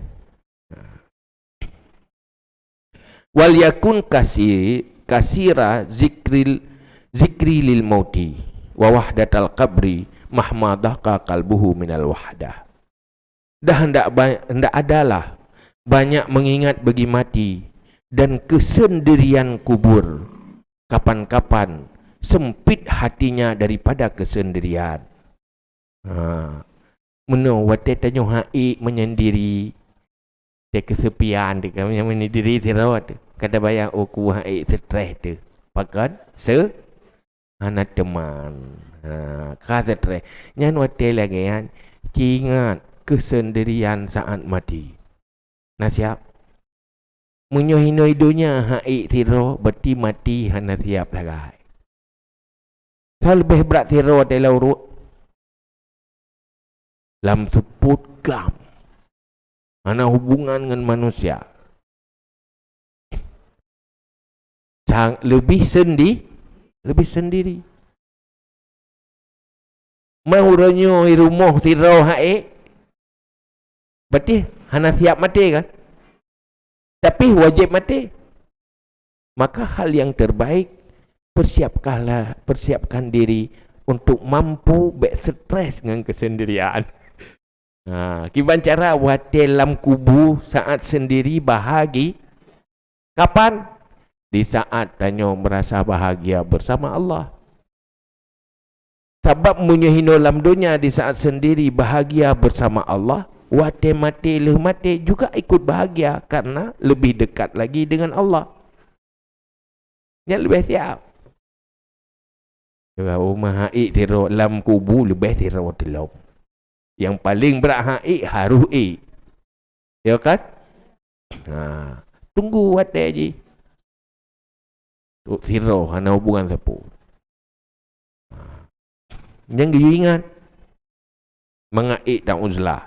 Wal yakun kasi-, kasira zikril, zikri lil mauti wa wahdatal qabri mahma dhaka qalbuhu minal wahdah. Dan hendak ba-, hendak adalah banyak mengingat bagi mati dan kesendirian kubur. Kapan-kapan sempit hatinya daripada kesendirian. Ha. Meunoe watée tanyoe hak menyendiri, teukesepian teuh, menyendiri sidroe teuh. Ka tabayang, oh, ku hak stres teuh. Pakon? Se-, hana teuman. Ha, ka stres. Nyan watée lagée nyan, ci ingat keusendirian saát maté. Na siab? Meunyoe hinoe donya hak ék sidroe, berarti maté hana siab sagai. Soe leubeh brat sidroe watée lam uruek? Lam seupôt klam. Hana hubungan ngon manusia. Sang-, leubeh sendi-, leubeh sendiri. Meurunoe i rumoh sidroe hak ék, berarti hana siab maté kan? Tapi wajéb maté. Maka hal yang terbaik, persiapkanlah, persiapkan diri untuk mampu bék stres ngon keusendirian. Ha, kiban cara watée lam kubu saát sendiri bahagi-, kapan? Di saát tanyoe meurasa bahagia bersama Allah. Sabab meunyoe hinoe lam donya di saát sendiri bahagia bersama Allah, watée maté lheueh maté juga ikut bahagia karena lebih dekat lagi dengan Allah. Nyan leubeh siab. Coba, oh, meuhai sidroe lam kubu leubeh sidroe teulom. Nyang paleng brat hak ék harôh ék. Ya kan? Ha, tunggu watée jih. Trok sidroe hana hubungan sapeue. Ha. Nyang geuyue ingat, mangat ék dan uzlah.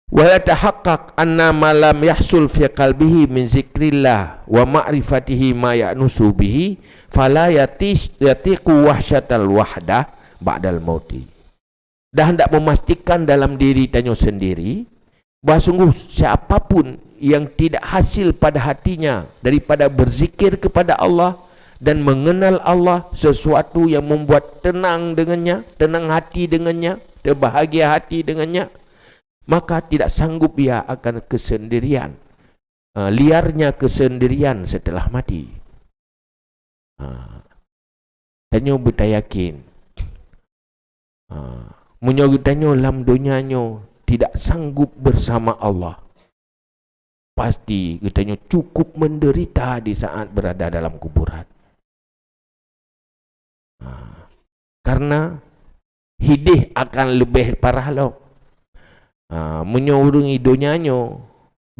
Wa yatahaqqaq anna ma lam yahsul fi qalbihi min zikrillah wa ma'rifatihi ma ya'nusu bihi, fala yatish-, yatiqu wahsyatal wahdah ba'dal mauti. Dan hendak memastikan dalam diri tanyoe sendiri, bahwa sungguh siapa pun yang tidak hasil pada hatinya daripada berzikir kepada Allah dan mengenal Allah, sesuatu yang membuat tenang dengannya, tenang hati dengannya, terbahagia hati dengannya, maka tidak sanggup ia akan kesendirian, eh, liarnya kesendirian setelah mati. Ha. Tanyoe beutayakin. Ha. Meunyoe geutanyoe lam donya nyoe tidak sanggup bersama Allah, pasti geutanyoe cukup menderita di saat berada dalam kuburan. Ha. Karena hideh akan leubeh parah lom. Ha, meunyoe ureuëng i donya nyoe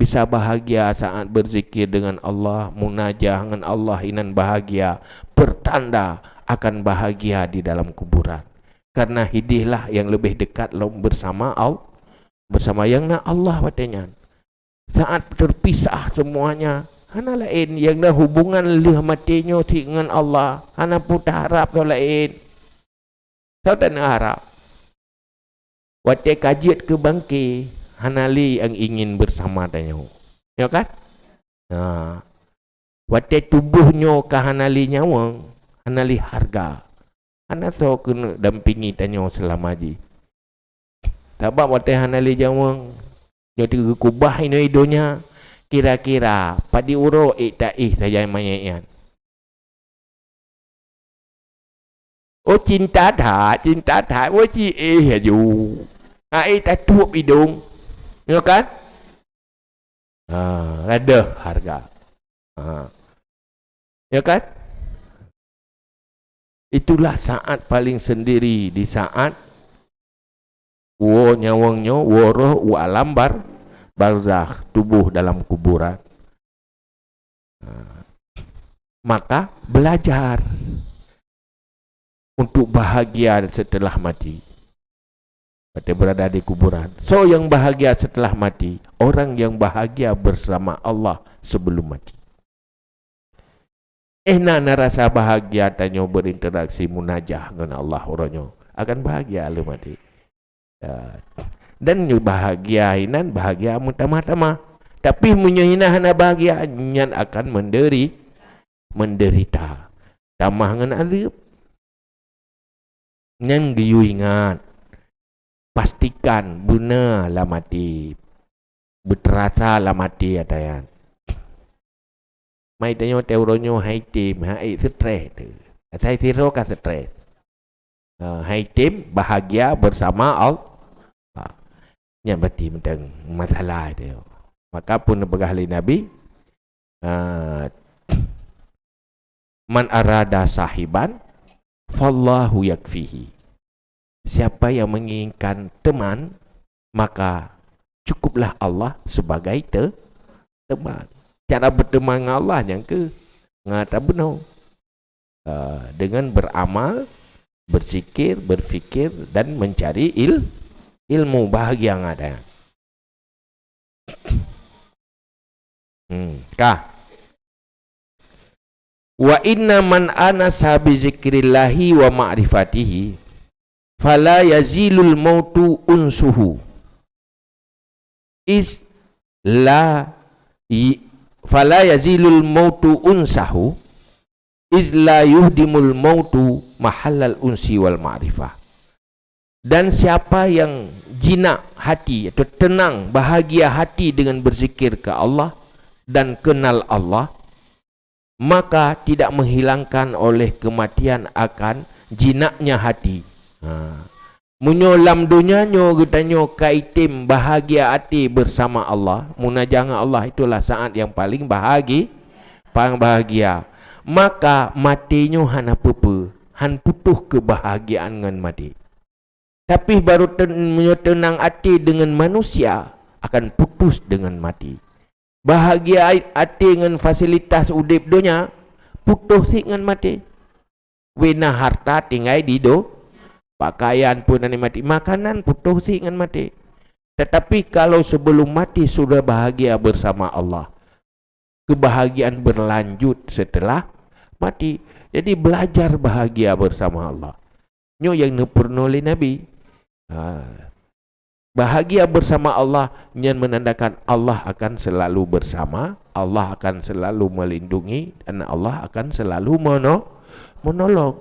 bisa bahagia saat berzikir dengan Allah, munajah ngon Allah, inan bahagia, pertanda akan bahagia di dalam kuburan. Karena hidehlah yang lebih dekat lom bersama Al-, bersama yang na Allah watée nyan. Saat terpisah semuanya, hana laén nyang na hubungan lheueh maté nyoe cit ngon Allah, hana peue taharab soe laén. Soe taharab? Watée ka jeuet keu bangke, hana lé nyang ingin bersama tanyoe. Ya kan? Ha. Watée tuboh nyoe ka hana lé nyawöng, hana lé hareuga, hana soe keuneuk dampingi tanyoe seulama jih. Sabab watée hana lé nyawöng, nyoe teuh geukubah inoe donya, kira-kira padum uroe ék taéh sajan manyét nyan. Oh, cinta that, cinta that, oh, ci éh laju. Ai tatup idong. Nyo kan? Ha, gadôh hareuga. Ha. Ya kan? Itulah saat paling sendiri, di saat woe nyawöng nyoe, woe roh u alam bar-, barzakh, tuboh dalam kuburan. Ha. Maka belajar untuk bahagia setelah mati. Watée berada di kuburan. Soe nyang bahagia setelah mati? Orang yang bahagia bersama Allah sebelum mati. Eh, na, na rasa bahagia tanyoe berinteraksi munajah ngon Allah uroe nyoe. Akan bahagia lé maté. Ya. Dan nyoe bahagia inan bahagia meutamah-tamah. Tapi meunyoe inan hana bahagia, nyan akan menderi-, menderita. Tamah ngon azeueb. Nyan geuyue ingat. Pastikan beuna lam até. Beuteurasa lam até ata nyan. Mai tanyoe teuh uroe nyoe hai tem, hai stres teuh. Asai sidroe ka stres. Ha, hai tem bahagia bersama Allah. Ha. Nyan berarti mantong masalah teuh. Maka pun peugah lé Nabi, ha, "Man arada sahiban, fallahu yakfihi." Siapa yang menginginkan teman, maka cukuplah Allah sebagai te-, teman. Cara berteman dengan Allah nyang keu, ngon ata bunoe. Ah, dengan beramal, berzikir, berfikir, dan mencari il-, ilmu. Bahagia ngon ata nyan. Hmm, ka. "Wa inna man anasa bi zikrillahi wa ma'rifatihi, fala yazilul mautu unsuhu. Is la yi-, fala yazilul mautu unsahu, is la yuhdimul mautu mahallal unsi wal ma'rifah." Dan siapa yang jinak hati atau tenang, bahagia hati dengan berzikir ke Allah dan kenal Allah, maka tidak menghilangkan oleh kematian akan jinaknya hati. Ha. Meunyoe lam donya nyoe geutanyoe ka item bahagia até bersama Allah, munajah ngon Allah, itulah saat yang paling bahagi-, paling bahagia. Maka maté nyoe hana peue-peue, han putôh keubahagiaan ngon maté. Tapi barô ten-, meunyoe teunang até deungon manusia, akan putus dengan mati. Bahagia ai-, até ngon fasilitas udeb donya, putôh cit ngon maté. Wéh na harta tinggai di do-, pakaian pun na nikmati, makanan putôh cit ngon maté. Tetapi kalau sebelum mati sudah bahagia bersama Allah, kebahagiaan berlanjut setelah mati. Jadi, belajar bahagia bersama Allah. Nyoe nyang neupeurunoe lé Nabi. Ha. Bahagia bersama Allah nyan menandakan Allah akan selalu bersama, Allah akan selalu melindungi, dan Allah akan selalu meno-, menolong.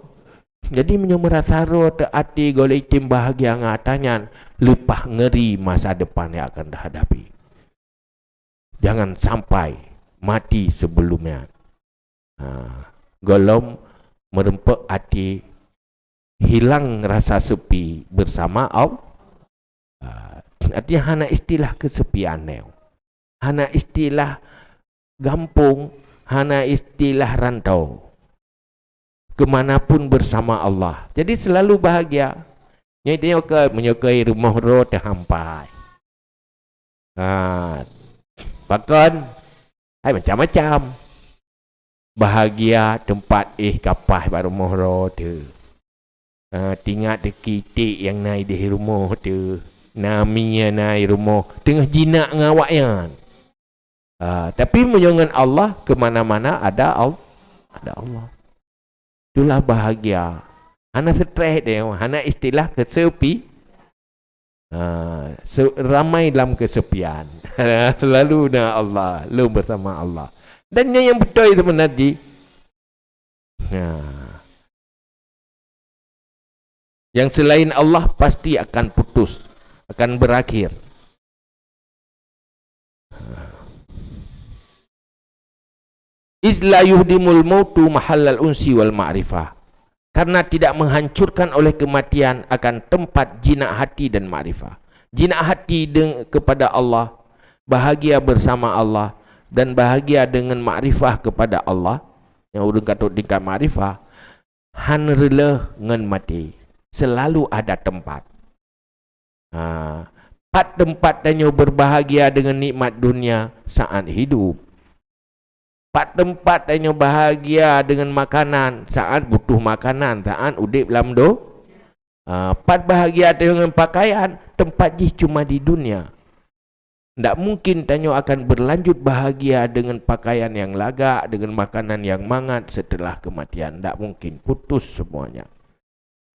Jadi, meunyoe meurasa rot até gohlom item bahagia ngon ata nyan, leupah ngeri masa depan yang akan dihadapi. Jangan sampai mati sebelum nyan. Ha, gohlom meureumpok até, hilang rasa sepi bersama Allah. Ha, artinya hana istilah kesepian nyoe. Hana istilah gampông, hana istilah rantau. Ke mana pun bersama Allah. Jadi selalu bahagia. Nyoe teuh nyoe keuh, meunyoe keuh rumoh droe teuhampai. Ha, pakon? Hai macam-macam. Bahagia teumpat éh kapaih bak rumoh droe teuh. Ha, tingat teukitek nyang na ideh rumoh teuh. Na mi nyang na i rumoh, teungoh jinak ngon awaknyan. Ha, tapi meunyoe ngon Allah, ke mana-mana ada Al-, ada Allah. Itulah bahagia. Hana stres deh, hana istilah kesepi. Ha, se-, ramai dalam kesepian. Selalu na Allah, lom bersama Allah. Dan nyan nyang beutôi seubeuna jih. Nah. Yang selain Allah pasti akan putus, akan berakhir. Iz la yuhdimul mautu mahallal unsi wal ma'rifah. Karena tidak menghancurkan oleh kematian akan tempat jinak hati dan makrifah. Jinak hati deng-, kepada Allah, bahagia bersama Allah, dan bahagia dengan makrifah kepada Allah, nyang ureuëng ka trok tingkat makrifah, han reuloh ngon maté, selalu ada tempat. Ha, pat teumpat tanyoe berbahagia dengan nikmat dunia saat hidup. Pat teumpat tanyoe bahagia dengan makanan saat butuh makanan, saat udeb lam do-, ha, pat bahagia tanyoe dengan pakaian, teumpat jih cuma di dunia. Ndak mungkin tanyoe akan berlanjut bahagia dengan pakaian yang lagak, dengan makanan yang mangat setelah kematian. Ndak mungkin, putus semuanya.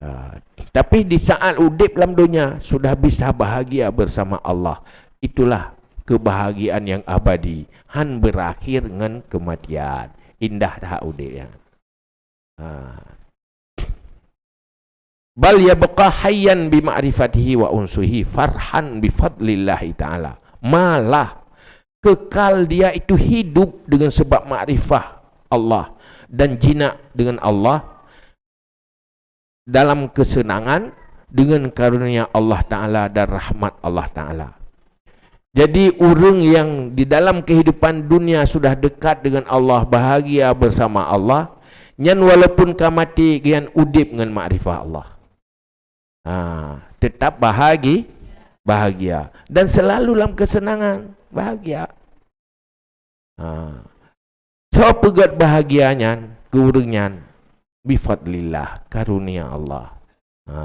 Ah, tapi di saat udeb lam donya, sudah bisa bahagia bersama Allah. Itulah kebahagiaan yang abadi, han berakhir ngon kematian. Indah that udeb nyan. Ah. Bal yabqa hayyan bi ma'rifatihi wa unsihi farhan bi fadlillahi ta'ala. Malah, kekal dia itu hidup dengan sebab makrifah Allah dan jinak dengan Allah dalam kesenangan dengan karunia Allah Ta'ala dan rahmat Allah Ta'ala. Jadi, ureuëng nyang di dalam kehidupan dunia sudah dekat dengan Allah, bahagia bersama Allah, nyan walaupun ka maté, geuyan udeb ngon makrifah Allah. Ha, tetap bahagi-, bahagia. Dan selalu lam kesenangan, bahagia. Ha. Soe peugét bahagia nyan keu ureuëng nyan? Bifadlillah, karunia Allah. Ha.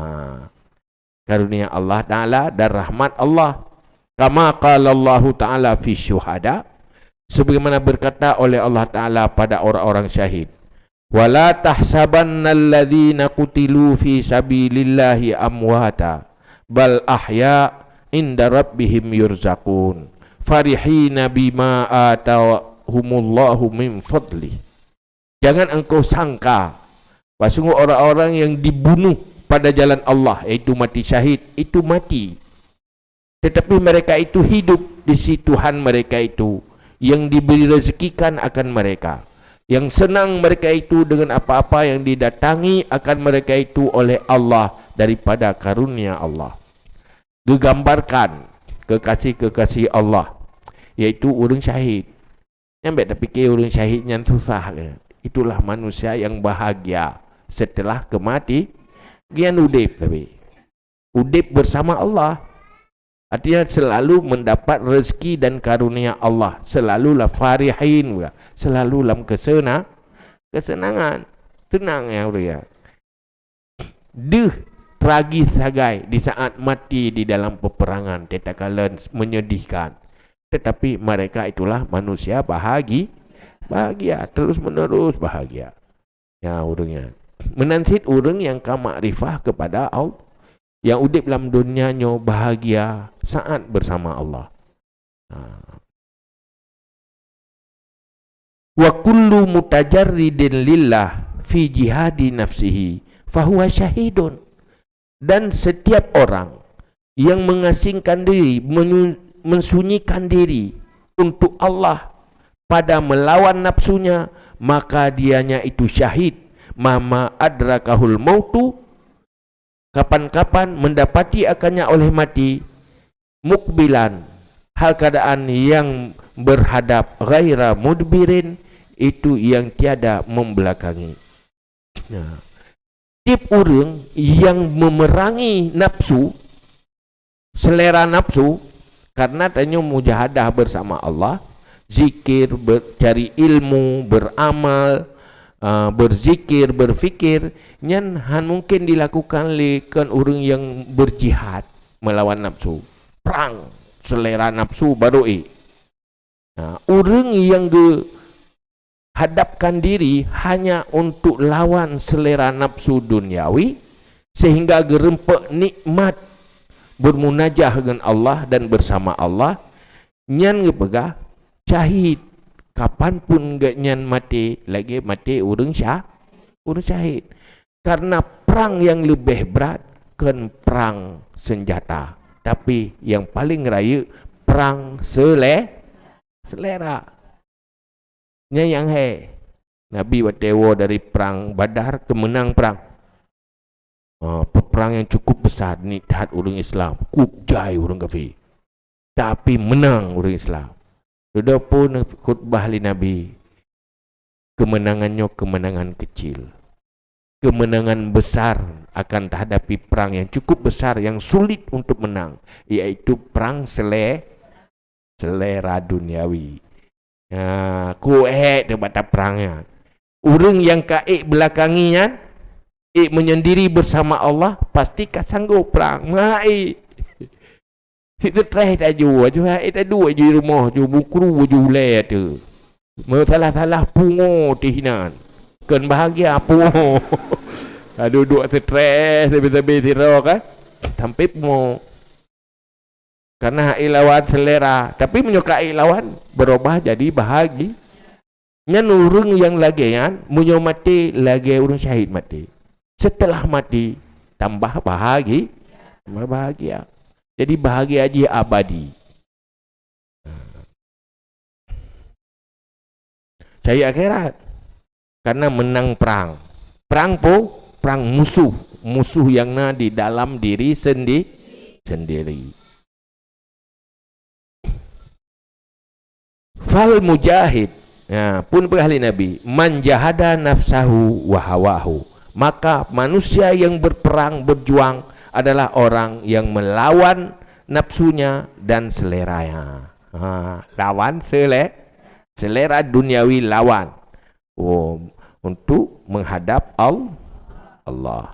Karunia Allah Ta'ala dan rahmat Allah. Kama qala Allahu Ta'ala fi syuhada, sebagaimana berkata oleh Allah Ta'ala pada orang-orang syahid, "Wa la tahsabannalladzina qutilu fi sabilillahi amwata, bal ahya inda rabbihim yurzaqun, farihina bima atahumullahu min fadlih." Jangan engkau sangka bahwa sungguh orang-orang yang dibunuh pada jalan Allah, yaitu mati syahid, itu mati. Tetapi mereka itu hidup di sisi Tuhan mereka itu, yang diberi rezekikan akan mereka, yang senang mereka itu dengan apa-apa yang didatangi akan mereka itu oleh Allah daripada karunia Allah. Gegambarkan kekasih-kekasih Allah, yaitu ureuëng syahid. Nyang bék tapike ureuëng syahid nyan susah ke? Itulah manusia yang bahagia setelah kemati-, geuyan udeb tapi. Udeb bersama Allah. Artinya selalu mendapat rezeki dan karunia Allah. Selalulah farihin, selalu lam kesena-, kesenangan. Tenang ya, ureuëng. Deuh tragis sagai di saat mati di dalam peperangan, takalon menyedihkan. Tetapi mereka itulah manusia bahagi-, bahagia, terus-menerus bahagia. Ya, ureuëng nyan. Meunan cit ureuëng nyang ka makrifah kepada Allah, nyang udeb lam donya nyoe bahagia saat bersama Allah. Ha. "Wa kullu mutajarridin lillah fi jihadi nafsihi fahuwa syahidun." Dan setiap orang yang mengasingkan diri, menyu-, mensunyikan diri untuk Allah pada melawan nafsunya, maka dianya itu syahid. Mahma adrakahul mautu, kapan-kapan mendapati akannya oleh mati, mukbilan, hal keadaan yang berhadap, ghaira mudbirin, itu yang tiada membelakangi. Nah, tiep ureuëng yang memerangi nafsu, selera nafsu, karena tanyoe mujahadah bersama Allah, zikir, ber-, cari ilmu, beramal, ah, berzikir, berfikir, nyan han mungkin dilakukan lé kon ureuëng yang berjihad melawan nafsu. Prang selera nafsu baru ék. Nah, ureuëng yang geuhadapkan diri hanya untuk lawan selera nafsu duniawi, sehingga geureumpok nikmat bermunajah dengan Allah dan bersama Allah, nyan geupeugah syahid. Kapan pun gobnyan maté, lagée maté ureuëng syah-, ureuëng syahid. Karena prang nyang leubeh brat kon prang seunjata, tapi nyang paleng rayeuk prang seulé-, seulera. Nyan nyang he. Nabi watée woe dari prang Badar keumeunang prang. Ha, peuprang nyang cukup besar, niet that ureuëng Islam, kueb jai ureuëng kafé. Tapi meunang ureuëng Islam. Dudoe pun khutbah lé Nabi, keumeunangan nyoe keumeunangan keucil. Keumeunangan besar akan tahadapi prang nyang cukup besar, nyang sulit untuk menang, yaitu prang seulé-, seulera duniawi. Ha, kueb teuh bak taprang nyan. Ureuëng nyang ka ék beulakangi nyan, ék menyendiri bersama Allah, pasti ka sanggob prang. Meuhai. Siteutréh taju, aju hai tadu aju rumoh, aju bukru, aju ulée tu. Meusalah-salah pungo tih nan. Kon bahagia pungo. Aduh, duek stres, sabe-sabe sidroe kan. Sampai pungo. Karena hai lawan selera. Tapi meunyoe ka hai lawan, berubah jadi bahagi. Nyan ureuëng nyang lagée nyan, meunyoe maté lagée ureuëng syahid maté. Setelah mati, tambah bahagi-, tambah bahagia. Jadi bahagia jih abadi. Cari akhirat. Karena menang perang. Perang po, perang musuh. Musuh yang na di dalam diri sendi-, sendiri. Fal mujahid, ya, pun peugah lé Nabi, "Man jahada nafsahu wa hawahu." Maka manusia yang berperang, berjuang adalah orang yang melawan nafsunya dan seleranya. Ha, lawan sele-, selera duniawi lawan. Oh, untuk menghadap Al-, Allah.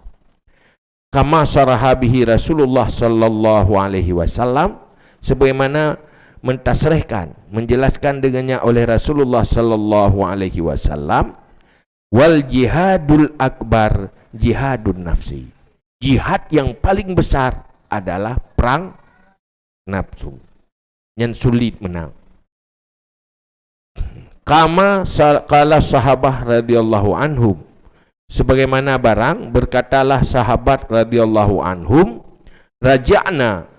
Kama saraha bihi Rasulullah sallallahu alaihi wasallam, sebagaimana mentasrihkan, menjelaskan dengannya oleh Rasulullah sallallahu alaihi wasallam, "Wal jihadul akbar jihadun nafsi." Jihad yang paling besar adalah perang nafsu. Nyan sulit menang. Kama sa-, qala sahabah radhiyallahu anhum. Sebagaimana barang berkatalah sahabat radhiyallahu anhum, "Raja'na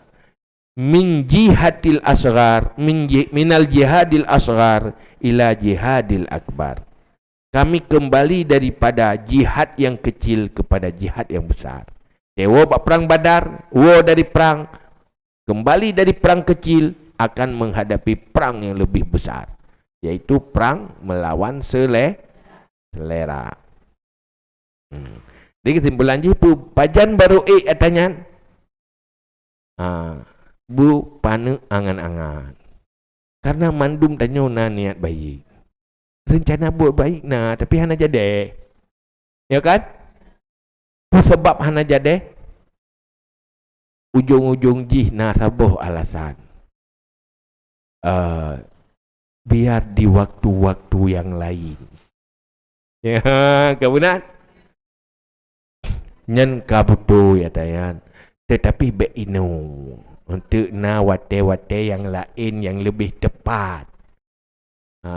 min jihadil asghar, min ji-, minal jihadil asghar ila jihadil akbar." Kami kembali daripada jihad yang kecil kepada jihad yang besar. Dewa bak perang Badar, wo dari perang, kembali dari perang kecil akan menghadapi perang yang lebih besar, yaitu perang melawan sele-, selera. Hmm. Jadi kesimpulan jih pu-, pajan barô ék ata nyan? Ha, bu paneuk angan-angan. Karena mandum tanyoe na niat baik. Rencana buet baik na, tapi hana jadi. Ya kan? Peue sabab hana jadi? Ujong-ujong jih na saboh alasan. Eh, biar di waktu-waktu yang lain. Ya, ka beuna? Nyan ka beutôi, ya, Dayan. Tetapi bék inoe. Untuk na watée-watée nyang laén nyang leubeh teupat. Ha.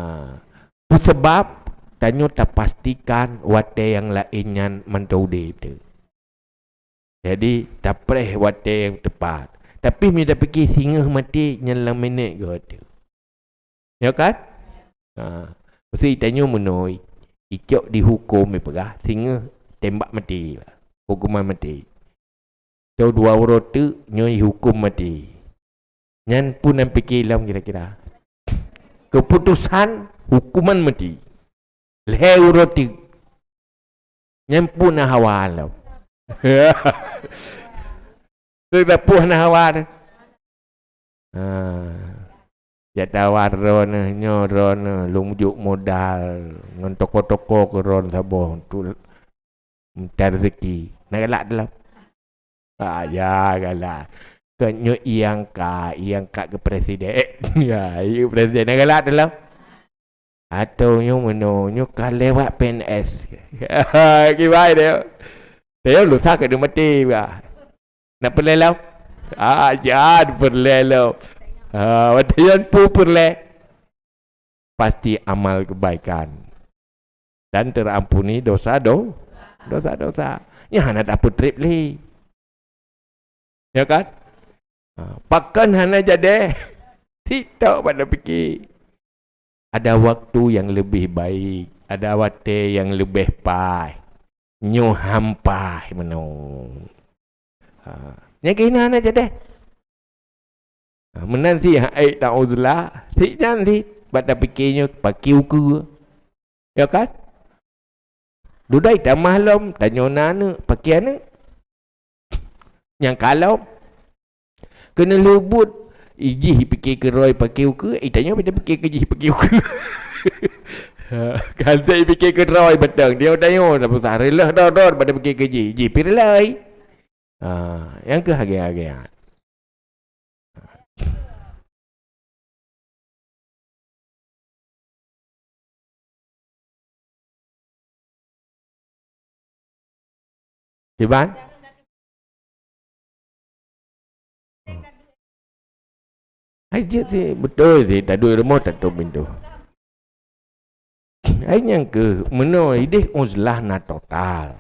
Peue sabab tanyoe tapastikan watée nyang laén nyan mantong udeb teuh. Jadi, tapreh watée nyang teupat. Tapi meunyoe tapike singoh maté nyan lam minét goe teuh. Ya kan? Ha. Meusti tanyoe meunoe, icok dihuköm, ipeugah singoh tembak maté, huköman maté. Atau dua uroe teuk nyoe ihuköm maté. Nyan peue nyang pike lom kira-kira? Keuputosan huköman maté. Lhée uroe teuk. Nyan peue na hawa lom. Teuk peue na hawa teuh. Ha. Jak tawa droeneuh nyoe droeneuh lôn jok modal ngon toko-toko keu droeneuh saboh untuk meucari rezeki. Na galak teuh lom? Ah, ya galak. Kon nyoe iangkat, iangkat keu presiden. Ya, iangkat presiden na galak teuh lom? Atau nyoe meunoe, nyoe ka lewat P N S. Kiban dia. Tayang lusa keu maté bah. Nak peureulée lom? Ah, jan peureulée lom. Ah, watée nyan peue peureulée? pasti amal kebaikan dan terampuni dosa do, dosa-dosa. Nyan hana tapeutreb lé. Ya kan? Ha, pakon hana jadi? Tiktok pada fikir. Ada waktu yang lebih baik, ada watée yang lebih paih. Nyoe han paih meunoe. Ha, nyang keunan na jadi. Ha, meunan si hai ta'uzlah, si nyan si bak tapike nyoe pakiu keue. Ya kan? Dudai tamah lom, tanyoe na aneuk, pakieu aneuk. Nyang ka lom. Keuneulheueh buet, ijih pike keurôi pakiu keue, itanyoe pih pike keujih pakiu keue. Kan sai pike keurôi batang, dia tanyoe dah pusah reuloh dor-dor pada pike keujih, jih pih reuloh. Ha, nyang keuh agée-agée. Kiban? Hai jeuet si, beutôi si, taduek rumoh tatôp pintoe. Hai nyang keuh, meunoe ideh uzlah na total.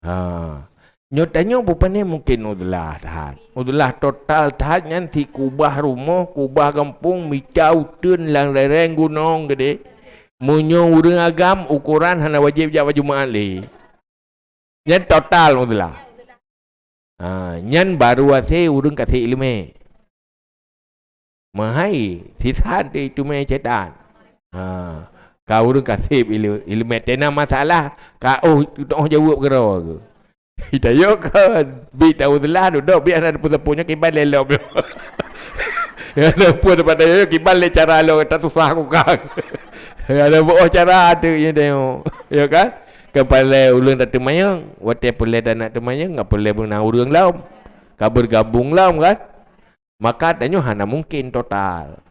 Ha. Nyoe tanyoe bupane mungken uzlah that. Uzlah total that nyan si kubah rumoh, kubah gampông, mita uteuen lam lereng gunong keudeh. Meunyoe ureuëng agam, ukoran hana wajéb jak bak Jumaat lé. Nyan total uzlah. Ha, nyan baru hase ureuëng ka sép iéleumé. Meuhai, sisat teuh iéleumé syaitan. Ha, ka ureuëng ka sép iéle-, iéleumé. Teuma masalah, ka oh, oh jaweueb keudroe keuh. Ita yok kan, bi ta uzlah dudoe, bi hana teupeu-teupeu nyoe kiban lé lom. Ya, teupeu dapat ita yok kiban lé cara lom, tasusah kukang. Ya, ada boh cara teuh nyoe tengok. Ya kan? Keupeulée ulôn tateumanyong, watée peulée tanak teumanyong, ka peulée beuna ureuëng lom. Ka beugabong lom kan? Maka tanyoe hana mungken total.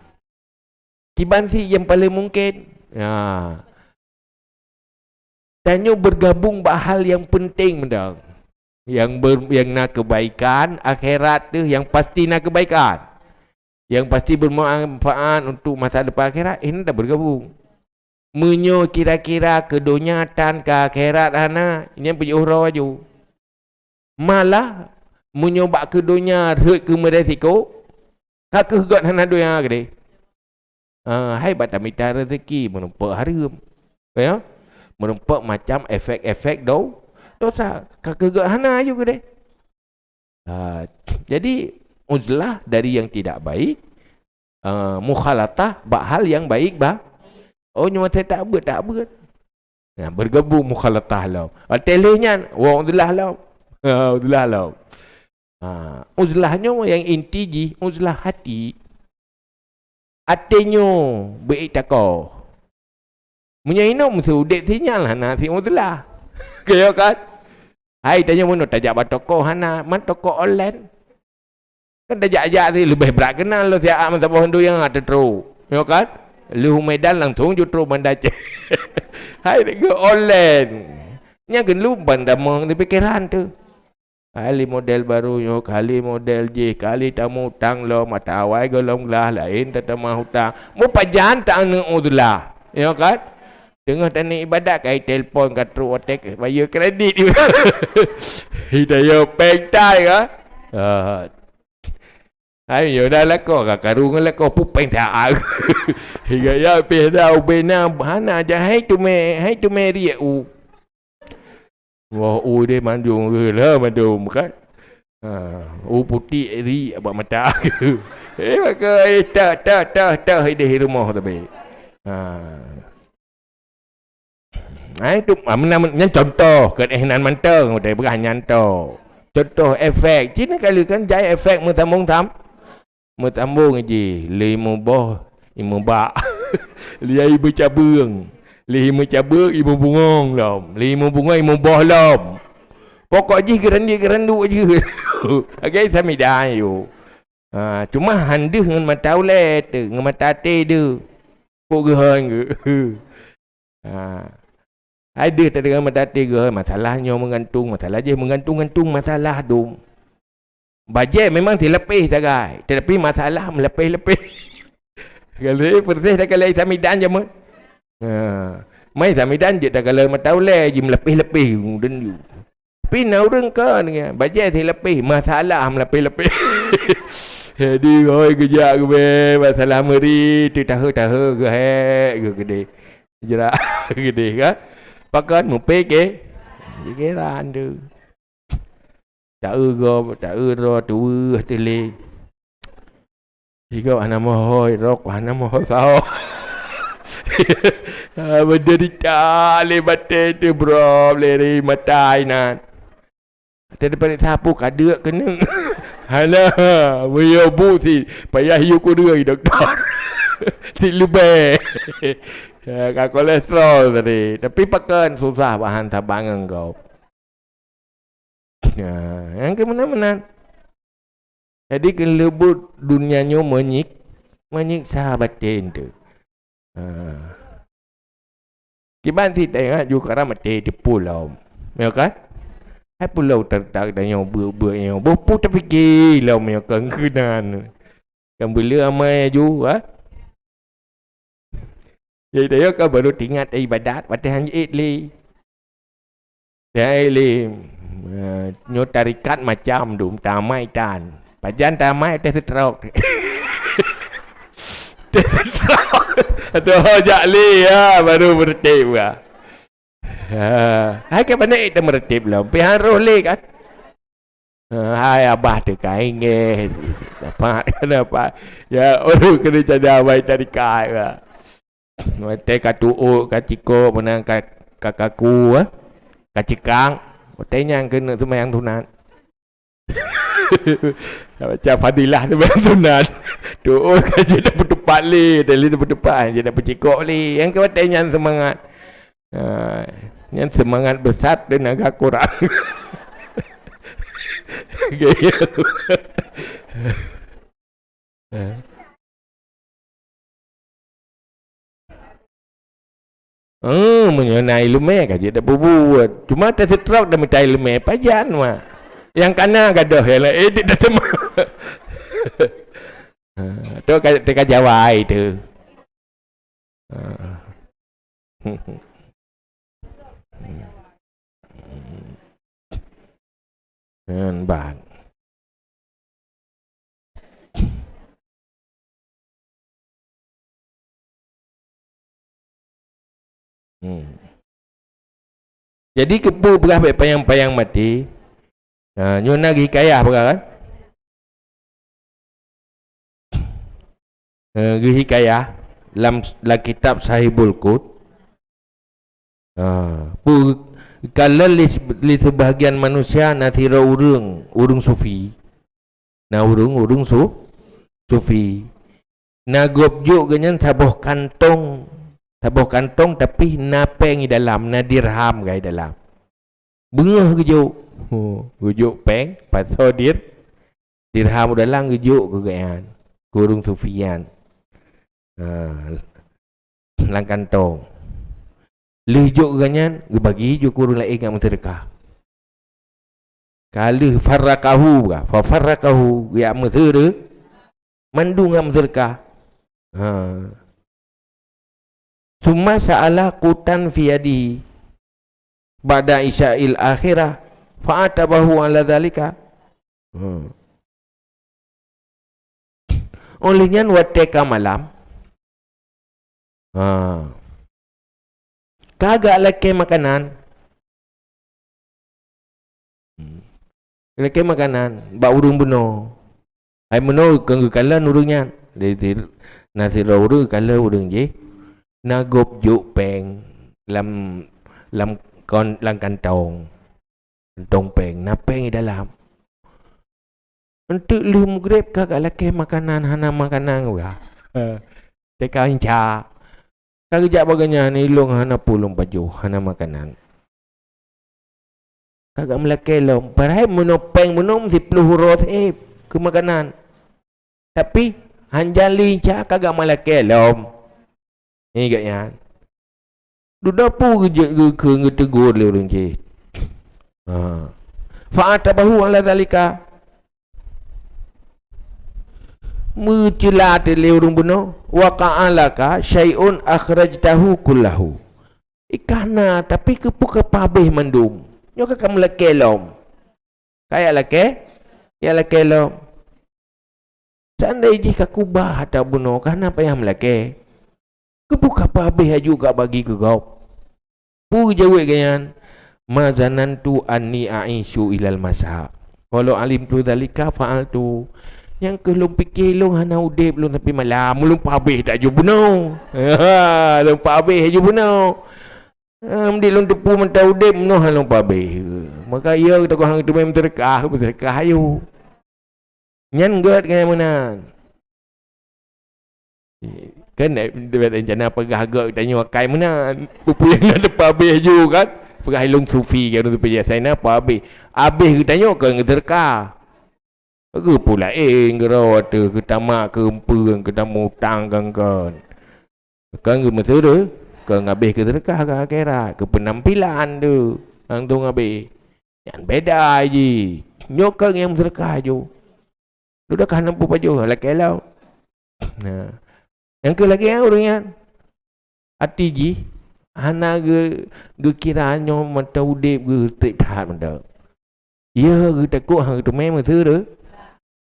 Kiban si nyang paleng mungken? Ya. Tanyoe beugabong bak hal nyang peunteng mantong. Nyang ber-, nyang na keubaikan, akhirat teuh nyang pasti na keubaikan. Nyang pasti beumanfaat untuk masa depan akhirat, nyan tabeugabong. Meunyoe kira-kira keu donya tan, keu akhirat hana, nyan peujiôh uroe aju. Malah, meunyoe bak keu donya rhot keu meuresiko, ka keuh göt hana donya keudeh. Ah, hai bak tamita rezeki meurumpok hareuem. Ya? Meurumpok macam efek-efek do-, dosa. Ka keuh göt hana aju keudeh. Ha, jadi, uzlah dari yang tidak baik, eh, mukhalatah bak hal yang baik bah. Oh, nyoe watée tak beuet, tak beuet. Nah, beugabong mukhalatah lom. Watée lheueh nyan, wah, uzlah lom. Ha, uzlah lom. Ha, uzlah nyoe nyang inti jih, uzlah hati. Até nyoe beuék takoh. Meunyoe inong meuseudeh sinyal hana si uzlah. Keu kan? Hai tanyoe meunoe tajak bak toko hana, man toko online. Kan tajak-jak si leubeh brat keunan lôn siat meusaboh hindoi nyang hana teutrok. Nyoe kan? Lheueh u Medan langsung ju trok Banda Aceh. Hai keu online. Nyang keuneuk ban damong di pikeran teuh. Kali model baru nyoe, kali model jih, kali tamutang lom, mata awai gohlom glah, laén tatamah utang. Mupajan ta aneuk udlah. Nyoe kan? Teungoh taneuk ibadat, kai telepon ka trok otek bayeue kredit. Hidayah pengtai ka? Ah. Hai, yo dah lakoe ka karu ngon lakoe pupeng saat. Higa ya pih dah ubena hana aja hai tu me, hai tu me riek u. Wah, u deh mandum ke lah mandum kan. Ha, u putik ri bak mata ke. Eh, maka eh tak tak tak tak deh rumoh tapi. Ha. Ai tu, ah, meunan, meunan, nyan contoh, kan eh nan mantong, udah peugah nyan to. Contoh efek, cina kali kan jai efek meusambong sam-, meusambong jih, lé muboh, imubak. Lé ai meucabeung, lé meucabeung, imubungong lom, lé imubungong, imuboh lom. Pokok jih geurandik-geuranduek jih. Agai samidan yuk. Ha, cuma han deuh ngon mata ulée teuh, ngon mata até deuh. Kok geuhon geuh. Ha. Hai deuh teudeungoe meudaté geuh, masalah nyoe meugantung, masalah jih meugantung-gantung masalah dum. Bajée memang silapéh sagai, tetapi masalah meulapéh-lapéh. Galeh persis dah galeh samidan jameun. Ha. Mai samidan jeuet dah galeh mata ulèe ji meulapéh-lapéh dan ju. Tapi na ureueng ka dengan bajèe silapéh, masalah meulapéh-lapéh. Jadi hôi geujak geubèe masalah meuri, teutahe-tahe geuhèk geuh keudéh. Jerak keudéh kan. Pakon mupike pikiran tu. Taeu gob, taeu droe, tuweuh teuh lé. Sigob hana meuhôi, rok hana meuhôi saho. Ha, meudeurita lé batèe teuh brok lé ri mata inan. Watèe dipareksa peue ka deuk keuneuk. Hana, meuyue bu si payah yue kureueng dokto. Si leubeh. Ya, ka kolesterol tadi. Tapi pakon susah bahan saban ngon gob. Nah, nyang keu meunan-meunan. Jadi keuleubut dunia nyoe meunyik-, meunyiksa batèe teuh. Ha. Kiban sit teuingat ju kara maté teupeu lom. Ya kan? Hai pulo tertak dan nyoe beu-beu nyoe. Boh pu tapike lom ya kan keunan. Kan beuleu amai aju, ha? Jadi, tanyoe kan baru teuingat ibadat watèe han jiék lé. Jiék lé, eh, nyoe tarekat macam dum, tamai tan. Pajan tamai teuh stroke. Teuh stroke. Atau jak lé, ya, baru meureutéb, ya. Ha, hai ka pané teumeureutéb lom. Pih han roh lé kan? Ha, hai abah teuka inggeh. Dapat, dapat. Ya, ureueng keuneuk jadi abah tadi kai, ya. Watèe ka tuôt, ka cikok, meunan ka, ka kaku, eh. Ka cikang. Watèe nyan keuneuk seumayang sunat. Macam fadilah tu bayang sunat. Tuôt ka jeuet tapeutupat lé, tali tapeutupat, jeuet tapeucikok lé. Nyang keu watèe nyan seumangat. Ha, nyan seumangat beusat teunaga kurang. Gaya tu. Ha. Eh, meunyoe na ileumèe ka jeuet tapeubuet. Cuma teuh stroke dan mita ileumèe, pajan, mak. Nyang kana gadoh, ya lah. Eh, dik dah teuma. Ha, tu ka, tu ka jawai tu. Ha. Nyan ban. Hmm. Jadi, keupeue beurah bèk panyang-panyang maté? Ha, nyoe na geuhikayah beurah kan? Eh, geuhikayah lam, lam kitab Sahibul Qut. Ha, pu-, kalon lé, lé seubahagian manusia na sidroe ureueng, ureueng sufi. Na ureueng, ureueng su-, sufi. Na gob jok geuh nyan saboh kantong, saboh kantong tapi na péng di dalam, na dirham geuh di dalam. Beungéh geujok. Ho, geujok péng, pasoe dir-, dirham u dalam geujok keu geuh nyan, keu ureueng sufi nyan. Ha, lam kantong. Lheueh jok geuh nyan, geubagi jok keu ureueng laén nyang meuseudeukah. Ka lheueh farraqahu, fa farraqahu, geujak meuseude-, mandum nyang meuseudeukah. Ha. Tsumma sa'ala qutan fi yadihi ba'da isya'il akhirah, fa atabahu ala dzalika. Ha. Óh lheueh nyan watèe ka malam, ha, ka geulakèe makanan. Hmm. Lakèe makanan bak ureueng bunoe. Hai meunoe keu geukalon ureueng nyan. Di, di, na sidroe ureueng geukalon ureueng jih, na gob jok péng lam, lam kon, lam kantong. Kantong péng, na péng di dalam. Eunteuk lheueh meugreb ka geulakèe makanan, hana makanan, wah. Teuka inca. Ka geujak bak geuh nyan, ilôn hana peue lôn pajoh, hana makanan. Ka geumeulakèe lom, padahai meunoe péng meunoe siploh uroe sép keu makanan. Tapi, han jan lé inca ka geumeulakèe lom. Nyan geuh nyan. Dudoe peue geujeuet geukheun geuteugur lé ureueng jih. Ha. Fa atabahu ala dzalika. Meucula teuh lé ureuëng bunoe. Wa qa'alaka syai'un akhrajtahu kullahu. Ikah na, tapi keupeue ka pabéh mandum? Nyoe ka kameulakée lom. Ka yak lakée? Yak lakée lom. Seandai jih ka kubah ata bunoe, ka hana payah meulakée. Keupeue ka pabéh aju ka bagi keu gob? Peue jaweueb gobnyan? "Ma zanantu anni a'isyu ilal masa. Walau alimtu dzalika fa'altu." Nyang keuh lôn pike lôn hana udeb lôn sampai malam, lôn pabéh aju bunoe. Lôn pabéh aju bunoe. Ah, meudik lôn teupeu mantong udeb, meunoe hana lôn pabéh. Maka iya geutanyoe hana teumé meuseudeukah, meuseudeukah ayu. Nyan gét ngon meunan. Kan rencana peugah gét geutanyoe akai meunan. Peue-peue nyang na teupabéh ju kan. Peugah ilong sufi kan, sufi biasa na pabéh. Abéh geutanyoe kon meuseudeukah. Geupeue laén geuroe teuh, geutamak keu eumpeuen, geutamutang kan kon. Kon geumeuseudeukah, kon abéh keu seudeukah keu akhirat, keu peunampilan tu, nyang tu abéh. Nyan beda jih. Nyoe kon nyang meuseudeukah ju. Dudoe ka hana peue pajoh, lakée lom. Nah. Nyang keu lagée ureuëng nyan. Até jih hana geu-, geukira nyoe mantong udeb geutreb that mantong. Iya geutakot hana geuteumé meuseudeukah.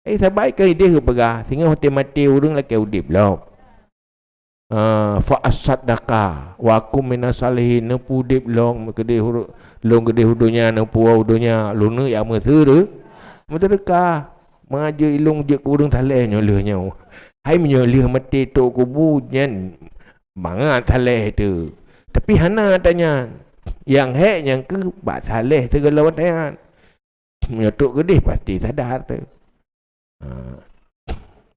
Eh, sabai keu idéh geupeugah, singoh maté-maté ureuëng lakée udeb lom. Ah, fa asaddaqa wa akum minas salihin, neupeu udeb lom keudeh uru-, lôn keudeh u donya, neupeu u donya, lôn neuk jak meuseude-, meuseudeukah. Meunyoe ilong jeuet keu ureuëng saleh nyoe lheueh nyoe. Hai meunyoe lheueh maté trok kubu nyan mangat saleh teuh. Tapi hana ata nyan. Nyang hék nyang keuh bak saleh segala ata nyan. Meunyoe trok keudeh pasti sadar teuh. Ha.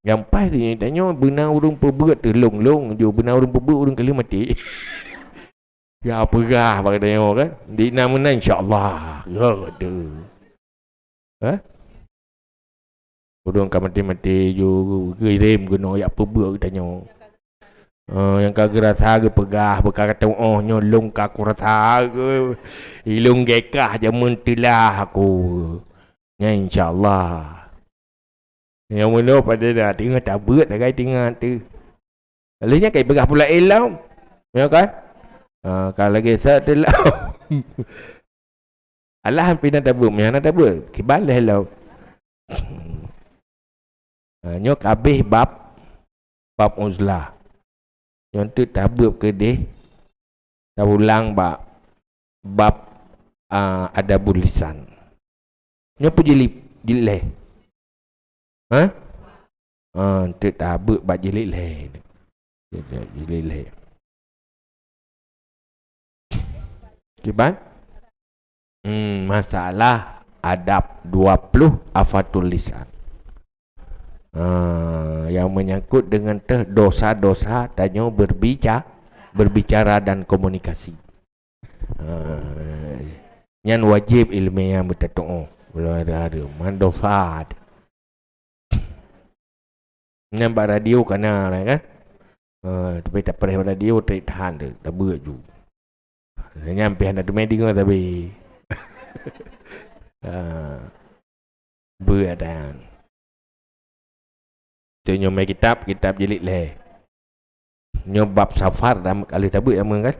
Nyang paih teuh nyoe tanyoe beuna ureuëng peubeuet teuh lôn-lôn ju beuna ureuëng peubeuet ureuëng ka lheueh maté. Ya peugah bak tanyoe kan. Di na meunan insya-Allah. Ya tu. Ha? Ureuëng ka maté-maté ju geurem keunoe jak peubeuet tanyoe. Eh, nyang ka geurasa geupeugah, beuka kata, "Oh, nyoe lôn ka kurasa, ilôn gekah jameun teulah aku." Nyan insya-Allah. Nyang meunoe padahai dah teungoh tabeuet sagai teuingat teuh. Lheueh nyan kai peugah pula ilom. Ya kan? Ha, ka lagée sa teuh lom. Alah pih na tabeuet, meuhana tabeuet. Kiban lheueh lom. Ha, nyoe ka abéh bab, bab uzlah. Nyoe teuk tabeuet keudeh, taulang bak bab, a, adabul lisan. Nyoe peue jilid, jilid lhée? Ha? Ha, teuk tabeuet bak jilid lhée. Jilid lhée. Kiban? Hmm, masalah adab dua puluh afatul lisan. Ah, yang menyangkut dengan teh dosa-dosa tanyoe berbica-, berbicara dan komunikasi. Ah, nyan wajib ilmu nyang beutatuoh. Belum ada, ada. Man dosa. Nyan bak radio kana lah kan. Ha, tapi tak payah bak radio, tarik tahan tu, tak buat ju. Nyan pih hana teumé deungoe tapi. Ha. Buat dan. Tu nyoe mai kitab, kitab jilid lhée. Nyoe bab safar dah kali tabeuet sama kan?